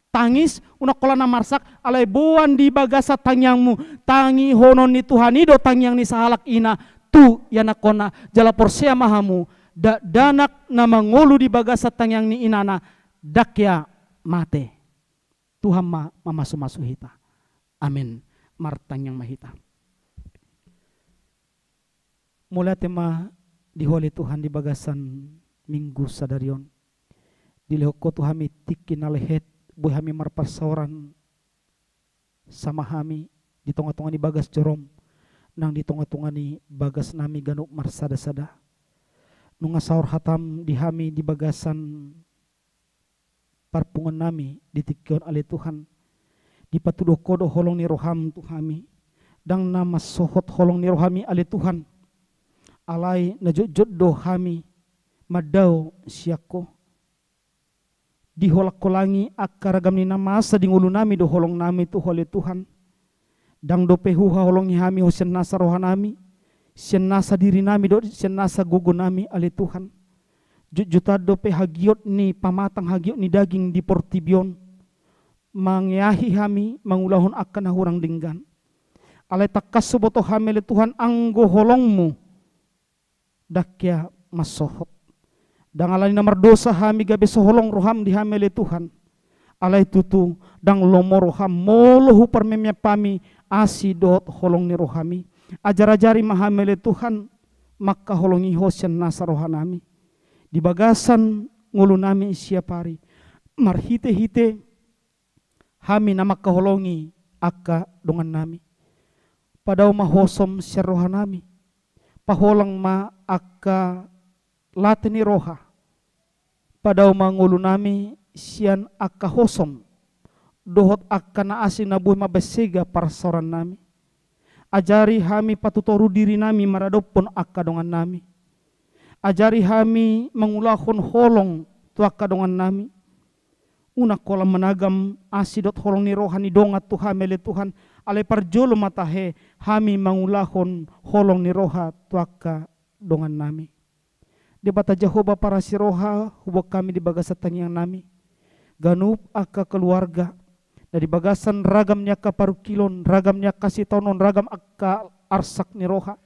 tangis, unang holan na marsak, alai boan di bagasan tangiangmu. Tangihonon ni Tuhan i do tangiang ni sahalak ina tu ianakkonna. Jala porsea ma hamu, dakdanak na mangolu di bagasan tangiang ni inana, ndang hea mate. Tuhan ma mamasumasu hita. Amen. Martangiang ma hita. Mauliate ma di Ho ale Tuhan di bagasan Minggu sadari on. Dilehon Ho tu hami tingki na lehet, boi hami marparsaoran sama hami di tonga-tonga ni bagas joroM, nang di tonga-tonga ni bagasnami ganup marsadasada. Nunga saor hataM di hami di bagasan parpunguannami di tingki on ale Tuhan. Dipatuduhon Ho do holong ni rohaM tu hami. Ndang na mansohot holong ni rohaMi ale Tuhan. Alai na jotjot do hami mandao sian Ho. Diholang-holangi angka ragam ni na masa di ngolunami do holongnami tu Ho ale Tuhan. Ndang dope huhaholongi hami Ho sian nasa rohanami, sian nasa dirinami dohot sian nasa gogonami ale Tuhan. Jotjotan dope hagiot ni pamatang, hagiot ni daging di portibi on, mangeahi hami mangulahon angka na hurang denggan. Alai tangkas huboto hami ale Tuhan, anggo holongMu ndang hea mansohot. Ndang alani na mardosa hami gabe so holong rohaM di hami ale Tuhan. Alai tutu ndang lomo rohaM molo huparmeammeam hami asi dohot holong ni rohaMi. Ajar-ajari ma hami ale Tuhan mangkaholongi Ho sian nasa rohanami di bagasan ngolunami siap ari, marhite-hite hami na mangkaholongi angka dongannami. Padao ma hosoM sian rohanami. Paholang ma angka late ni roha. Padao ma ngolunami sian angka hosoM dohot angka na asing na boi mambahen sega parsaorannami. Ajari hami patutoru dirinami maradophon angka dongannami. Ajari hami mangulahon holong tu angka dongannami. Unang holan managam asi dohot holong ni roha ni dongan tu hami ale Tuhan, alai parjolo ma tahe hami mangulahon holong ni roha tu angka dongannami. Debata Jahowa parasi roha, huboan hami di bagasan tangiangnami ganup angka keluarga na di bagasan ragam ni angka parungkilon, ragam ni angka sitaonon, ragam angka arsak ni roha,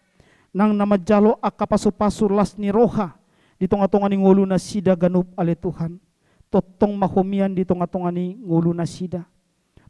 nang na manjalo angka pasupasu las ni roha di tonga-tonga ni ngolunasida ganup ale Tuhan. Tongtong ma Ho mian di tonga-tonga ni ngolunasida.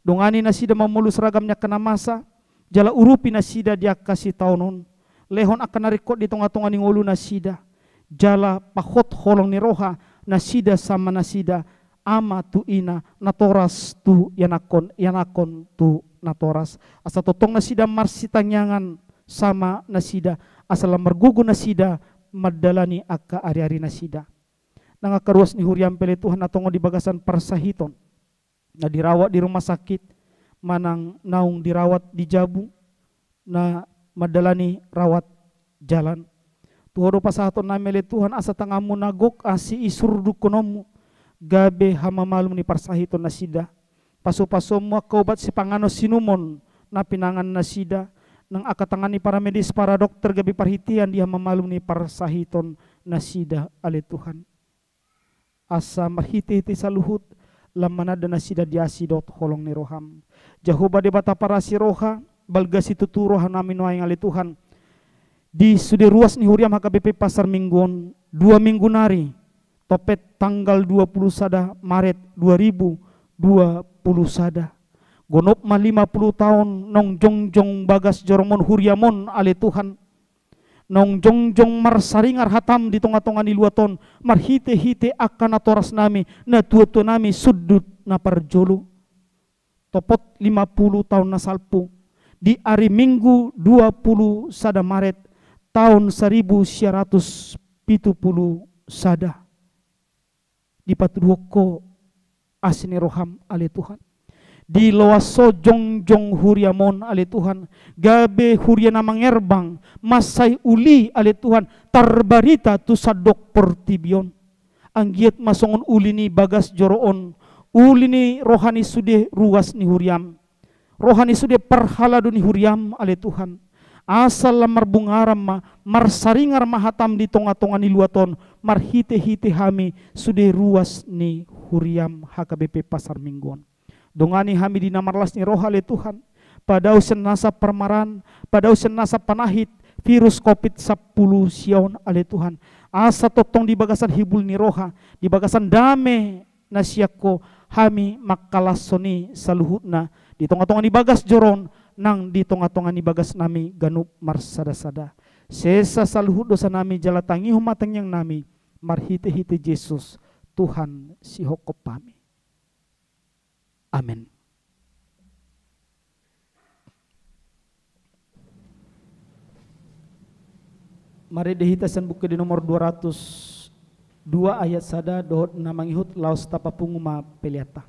Dongani nasida mamolus ragam ni angka na masa, Jala urupi nasida di angka sitaonon, lehon angka na ringkot di tonga-tonga ni ngolu nasida, jala pahot holong ni roha nasida sama nasida, ama tu ina, natoras tu ianakhon, ianakhon tu natoras. Asa tongtong nasida marsitangiangan sama nasida, asa lam margogo nasida mandalani angka ari-ari nasida. Nang angka ruas ni huriam pe ale Tuhan, na tongon di bagasan parsahiton, na dirawat di rumah sakit, manang naung dirawat di jabu, na mandalani rawat jalan. Tu Ho do pasahatonnami ale Tuhan, asa tanganmu na gok asi i surdukkononmu, gabe hamamalum ni parsahiton nasida. Pasu-pasuonmu angka obat sipanganon sinumon na pinangan nasida, nang angka tangan ni paramedis, paradokter gabe parhitean di hamamalum ni parsahiton nasida ale Tuhan. Asa marhite-hite saluhut lam mananda nasida di asi dohot holong ni roham. Jahowa Debata parasi roha, balga situtu rohanami nuaeng ale Tuhan. Di sude ruas ni huriam H K B P Pasar Minggu on, dua minggu nari, topet tanggal dua pulu sada Maret dua ribu dua pulu sada. Gonop ma lima pulu taon naung jongjong bagas joroMon huriaMon ale Tuhan. Naung jongjong marsaringar hataM di tonga-tonga ni luat on, marhite-hite angka natorasnami, natuatuanami, sundut na parjolo. Topot lima pulu taon na salpu, di ari Minggu dua pulu sada Maret taon saribu sia ratus pitu pulu sada. Dipatuduhon Ho asi ni rohaM ale Tuhan. Di loas Ho jongjong huriaMon ale Tuhan, gabe huria na mangerbang, mansai uli ale Tuhan, tarbarita tu sandok portibi on. Anggiat ma songon uli ni bagas joro on, uli ni roha ni sude ruas ni huriaM, roha ni sude parhalado ni huriaM ale Tuhan. Asa lam marbungaran ma, marsaringar ma hataM di tonga-tonga ni luat on, marhite-hite hami sude ruas ni huriaM H K B P Pasar Minggu on. Dongani hami di na marlas ni roha ale Tuhan. Padao sian nasa parmaraan, padao sian nasa panahit virus covid sampulu sia on ale Tuhan. Asa tongtong di bagasan hibul ni roha, di bagasan dame na sian Ho hami mangkalashon i saluhutna, di tonga-tonga ni bagas joro on, nang di tonga-tonga ni bagasnami ganup marsada-sada. Sesa saluhut dosanami jala tangihon ma tangiangnami, marhite-hite Jesus, Tuhan sihophop hami. Amen. Marende hita sian Buku Ende nomor dua ratus dua ayat sada dohot na mangihut, laos tapapungu ma peleanta.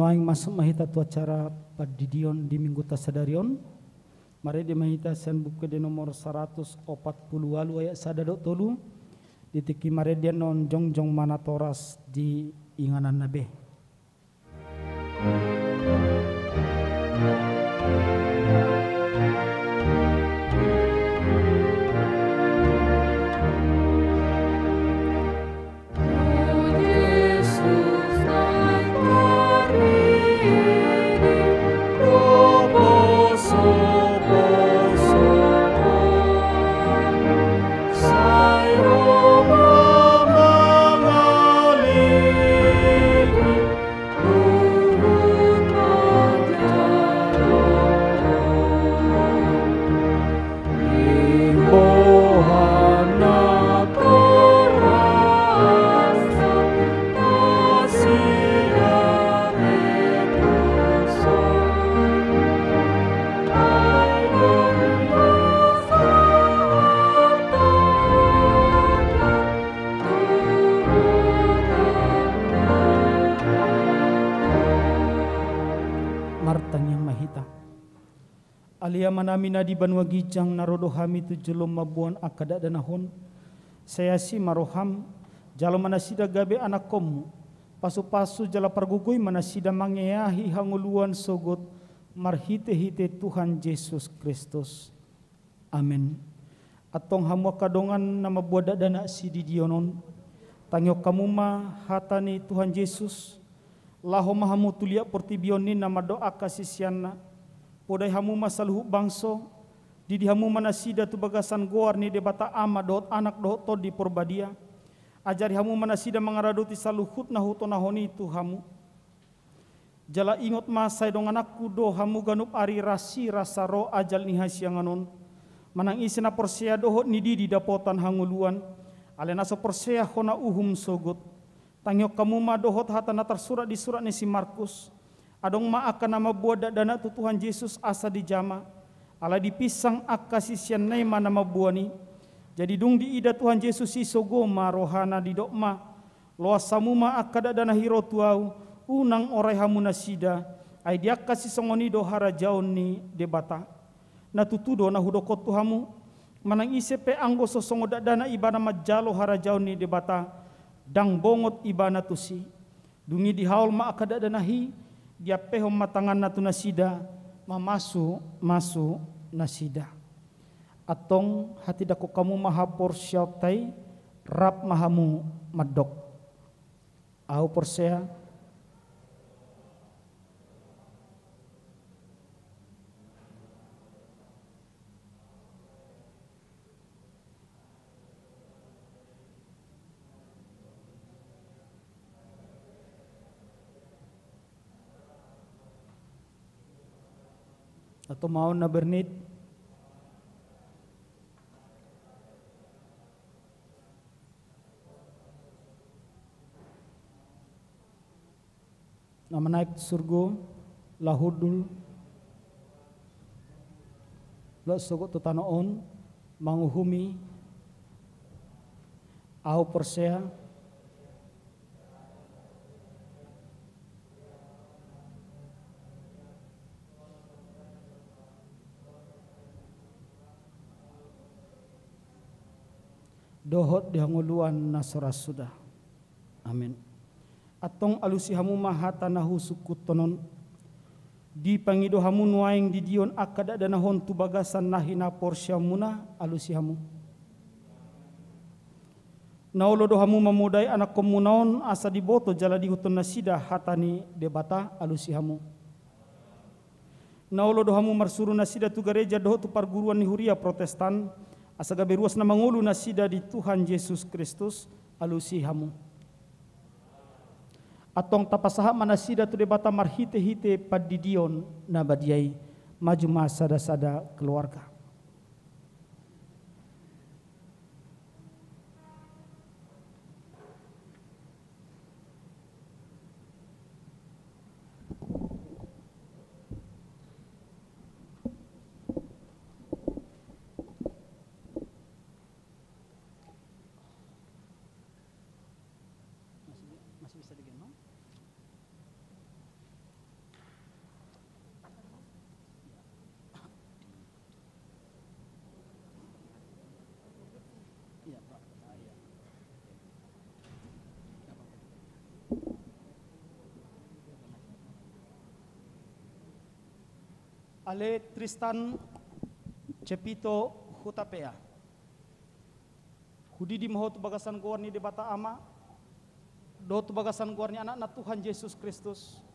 Nuaeng masuk ma hita tu acara pandidion di mingguta sadari on. Marende ma hita sian Buku Ende nomor saratus opat pulu ualu ayat sada dohot tolu. Di tingki marendean on jongjong ma natoras di ingananna be. Martangiang ma hita. Ale Amanami na di banua ginjang, na ro do hami tu jolom mamboan angka dakdanak on. Sai asi ma roham, jalo ma nasida gabe anakkonmu. Pasupasu jala pargogoi ma nasida mangeahi hangoluan sogot marhitehite Tuhan Jesus Kristus. Amen. Antong hamu angka dongan na mamboan dakdanak sididion on, tangihon hamu ma hata ni Tuhan Jesus, laho ma hamu tu liat portibi on ninna mandok angka siseanna, podai hamu ma saluhut bangso, didi hamu ma nasida tu bagasan goar ni Debata Ama dohot Anak dohot Tondi Porbadia, ajari hamu ma nasida mangaradoti saluhut na hutonahon i tu hamu. Jala ingot ma, sai dongananku do hamu ganup ari rasirasa ro ajal ni hasiangan on. Manang ise na porsea dohot nididi dapotan hangoluan, alai na so porsea hona uhum sogot. Tangihon hamu ma dohot hata na tarsurat di surat ni si Markus. Adong ma angka na mamboan dakdanak tu Tuhan Jesus asa dijama, alai dipinsang angka siseanna i ma na mamboan i. Jadi dung diida Tuhan Jesus i, sogo ma rohana, didok ma, Loas hamu ma angka dakdanak i ro tu Ahu, unang orai hamu nasida, ai di angka sisongon i do harajaon ni Debata. Na tutu do na hudok on tu hamu, manang ise pe anggo so songon dakdanak ibana manjalo harajaon ni Debata, ndang bongot ibana tusi. Dung i dihaol ma angka dakdanak i, diampehon ma tanganna tu nasida, mamasumasu nasida. Antong hatindangkon hamu ma haporseaonta i, rap ma hamu mandok: Ahu porsea. Antong ma on na bernit. Na manaek tu surgo, laho hundul, laos sogot tu tano on, manguhumi: Ahu porsea. Dohot di hangoluan na so ra suda. Amen. Antong alusi hamu ma hata na husungkunhon on. Dipangido hamu nuaeng didion angka dakdanak on tu bagasan na hinaporseaonmuna, alusi hamu. Na olo do hamu mamodai anakkonmuna on asa diboto jala diihuthon nasida hata ni Debata, alusi hamu. Na olo do hamu marsuru nasida tu gareja dohot tu parguruan ni huria Protestan, asa gabe ruas na mangolu nasida di Tuhan Jesus Kristus, alusi hamu. Antong tapasahat ma nasida tu Debata marhitehite pandidion na badia i. Maju ma sada-sada keluarga. Masih, masih bisa digendong? Ale Tristan Cepito Hutapea. Hudidi ma ho tu bagasan goar ni Debata Ama, dohot tu bagasan goar ni Anakna Tuhan Jesus Kristus,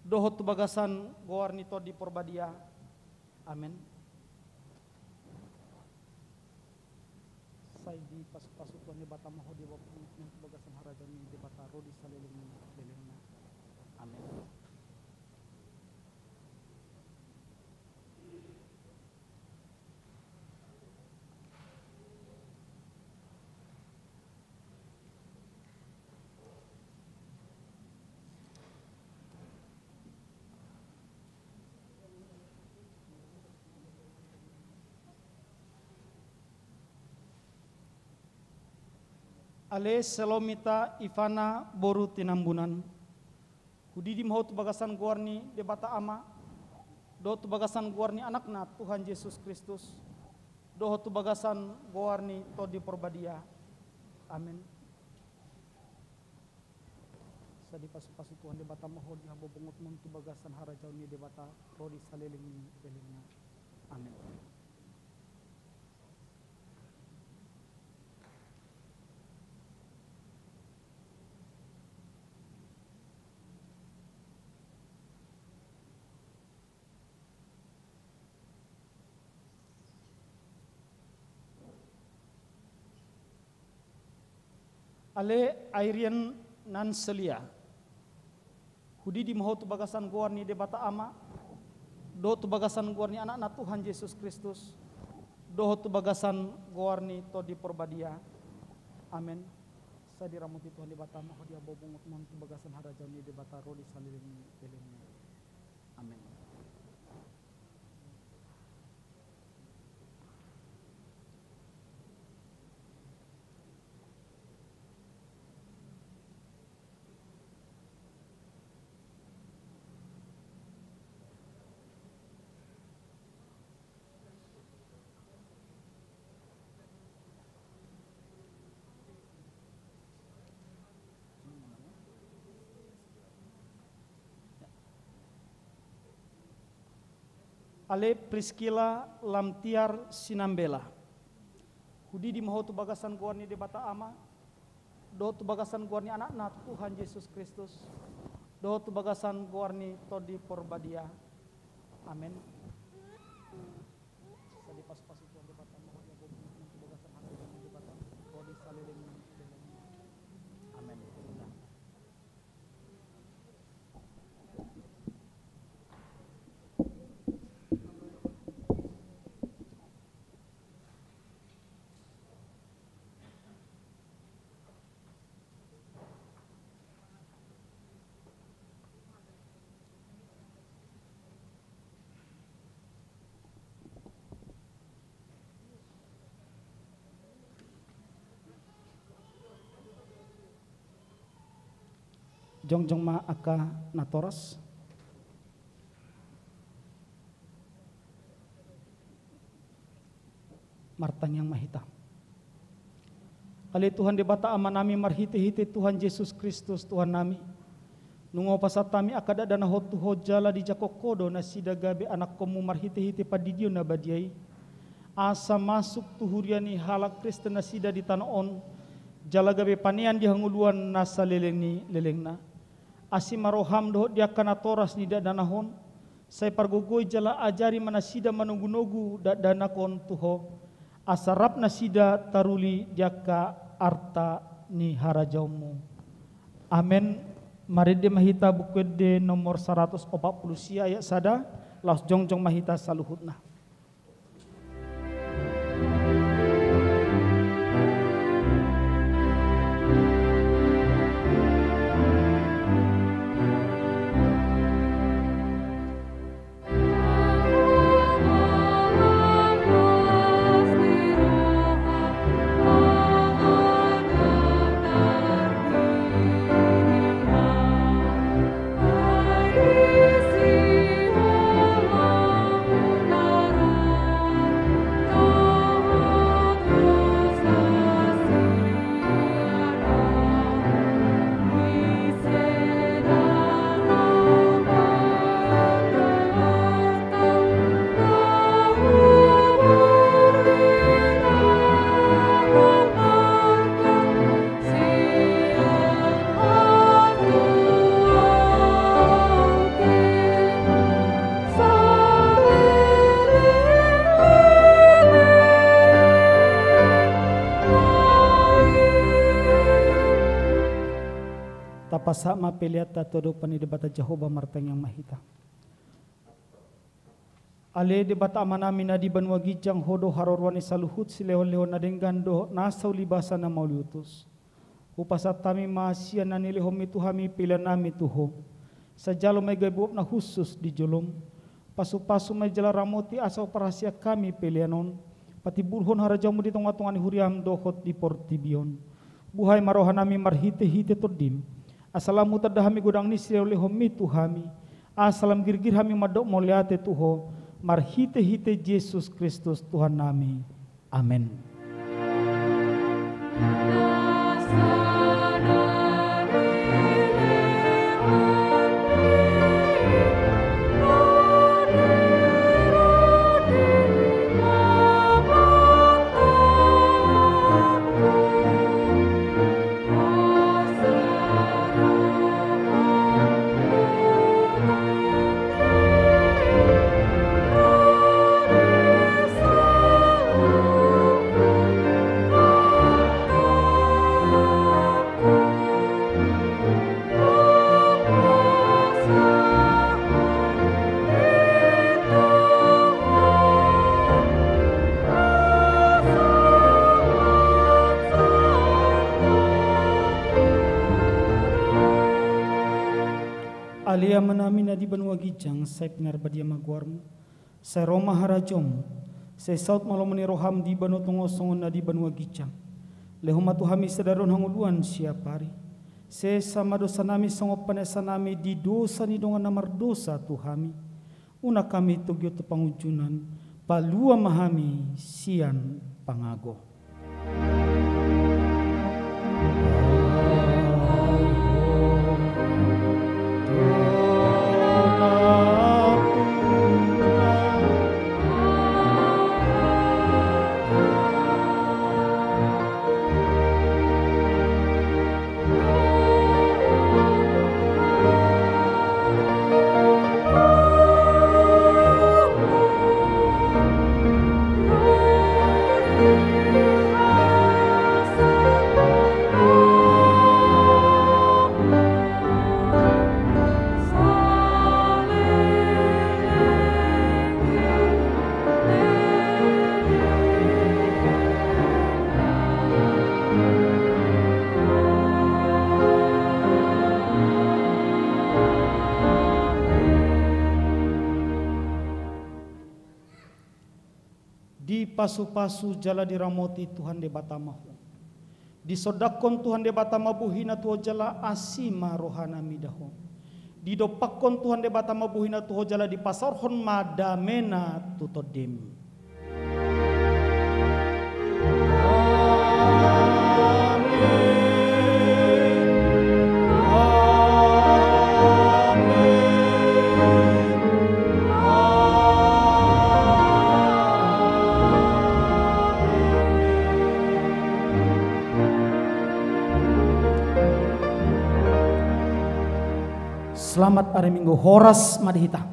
dohot tu bagasan goar ni Tondi Porbadia. Amen. Sai dipasupasu Tuhan Debata ma ho di bagasan harajaon ni Debata ro di saleleng ni lelengna. Amen. Ale Selomita Ivana boru Tinambunan. Hudidi ma ho tu bagasan goar ni Debata Ama, dohot tu bagasan goar ni Anakna Tuhan Jesus Kristus, dohot tu bagasan goar ni Tondi Porbadia. Amen. Sai dipasupasu Tuhan Debata ma ho di habobongot mon tu bagasan harajaon ni Debata ro di saleleng ni lelengna. Amen. Ale Airian Nanselia. Hudidi ma ho tu bagasan goar ni Debata Ama, dohot tu bagasan goar ni Anakna Tuhan Jesus Kristus, dohot tu bagasan goar ni Tondi Porbadia. Amen. Sai diramoti Tuhan Debata ma ho di habobongot mon tu bagasan harajaon ni Debata ro di saleleng ni lelengna. Amen. Ale Priskila Lamtiar Sinambela. Hudidi ma ho tu bagasan goar ni Debata Ama, dohot tu bagasan goar ni Anakna Tuhan Jesus Kristus, dohot tu bagasan goar ni Tondi Porbadia. Amen. Sai dipasupasu Tuhan Debata ma ho di habobongot mon tu bagasan harajaon ni Debata ro di saleleng ni lelengna. Amen. Jongjong ma angka natoras. Martangiang ma hita. Ale Tuhan Debata Amanami, marhitehite Tuhan Jesus Kristus Tuhannami, nunga hupasahat hami angka dakdanak on tu Ho jala dijangkon Ho do nasida gabe anakkonMu marhitehite pandidion na badia i, asa masuk tu huria ni halak Kristen nasida di tano on, jala gabe panean di hangoluan na saleleng ni lelengna. Asi ma rohaM dohot di angka natoras ni dakdanak on, sai pargogoi jala ajari ma nasida manogunogu dakdanak on tu Ho, asa rap nasida taruli di angka arta ni harajaonMu. Amen. Marende ma hita Buku Ende nomor saratus opat pulu sia ayat sada, laos jongjong ma hita saluhutna. Tapasahat ma peleanta tu adopan ni Debata Jahowa, martangiang ma hita. Ale Debata Amanami na di banua ginjang, Ho do haroroan ni saluhut silehonlehon na denggan dohot nasa ulibasa na mauliutus. Hupasahat hami ma sian na nilehonMi tu hami peleannami tu Ho. Sai jalo ma i gabe uap na hushus di joloM. Pasupasu ma i jala ramoti asa huparhaseang hami pelean on, patimbulhon harajaonMu di tongatonga ni huriaM dohot di portibi on. Buhai ma rohanami marhitehite TondiM, asa lam hutanda hami godang ni silehonlehonMi tu hami, asa lam girgir hami mandok mauliate tu Ho, marhitehite Jesus Kristus Tuhannami. Amen. Ale Amanami na di banua ginjang, sai pinarbadia ma goarMu, sai ro ma harajaonMu, sai saut ma lomo ni rohaM di banua tonga on songon na di banua ginjang. Lehon ma tu hami sadari on hangoluan siapari. Sesa ma dosanami songon panesanami di dosa ni dongan na mardosa tu hami. Unang hami togihon tu pangunjunan, palua ma hami sian pangago. Dipasupasu jala diramoti Tuhan Debata ma ho. Disondangkon Tuhan Debata ma bohi-Na tu ho jala asi ma rohana mida ho. Didompakkon Tuhan Debata ma bohi-Na tu ho jala dipasaorhon ma dame-Na tu tondim. Amen. Amen. Amen. Selamat hari Minggu, horas ma di hita.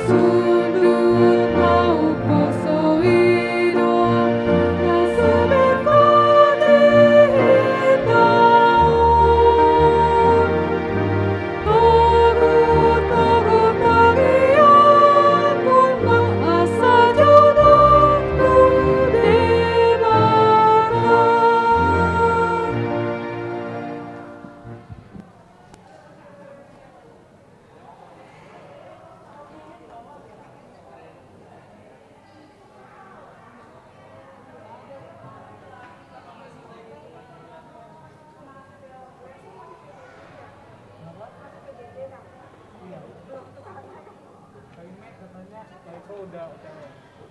Iya. Kalimat katanya, Pak Eko udah, udah.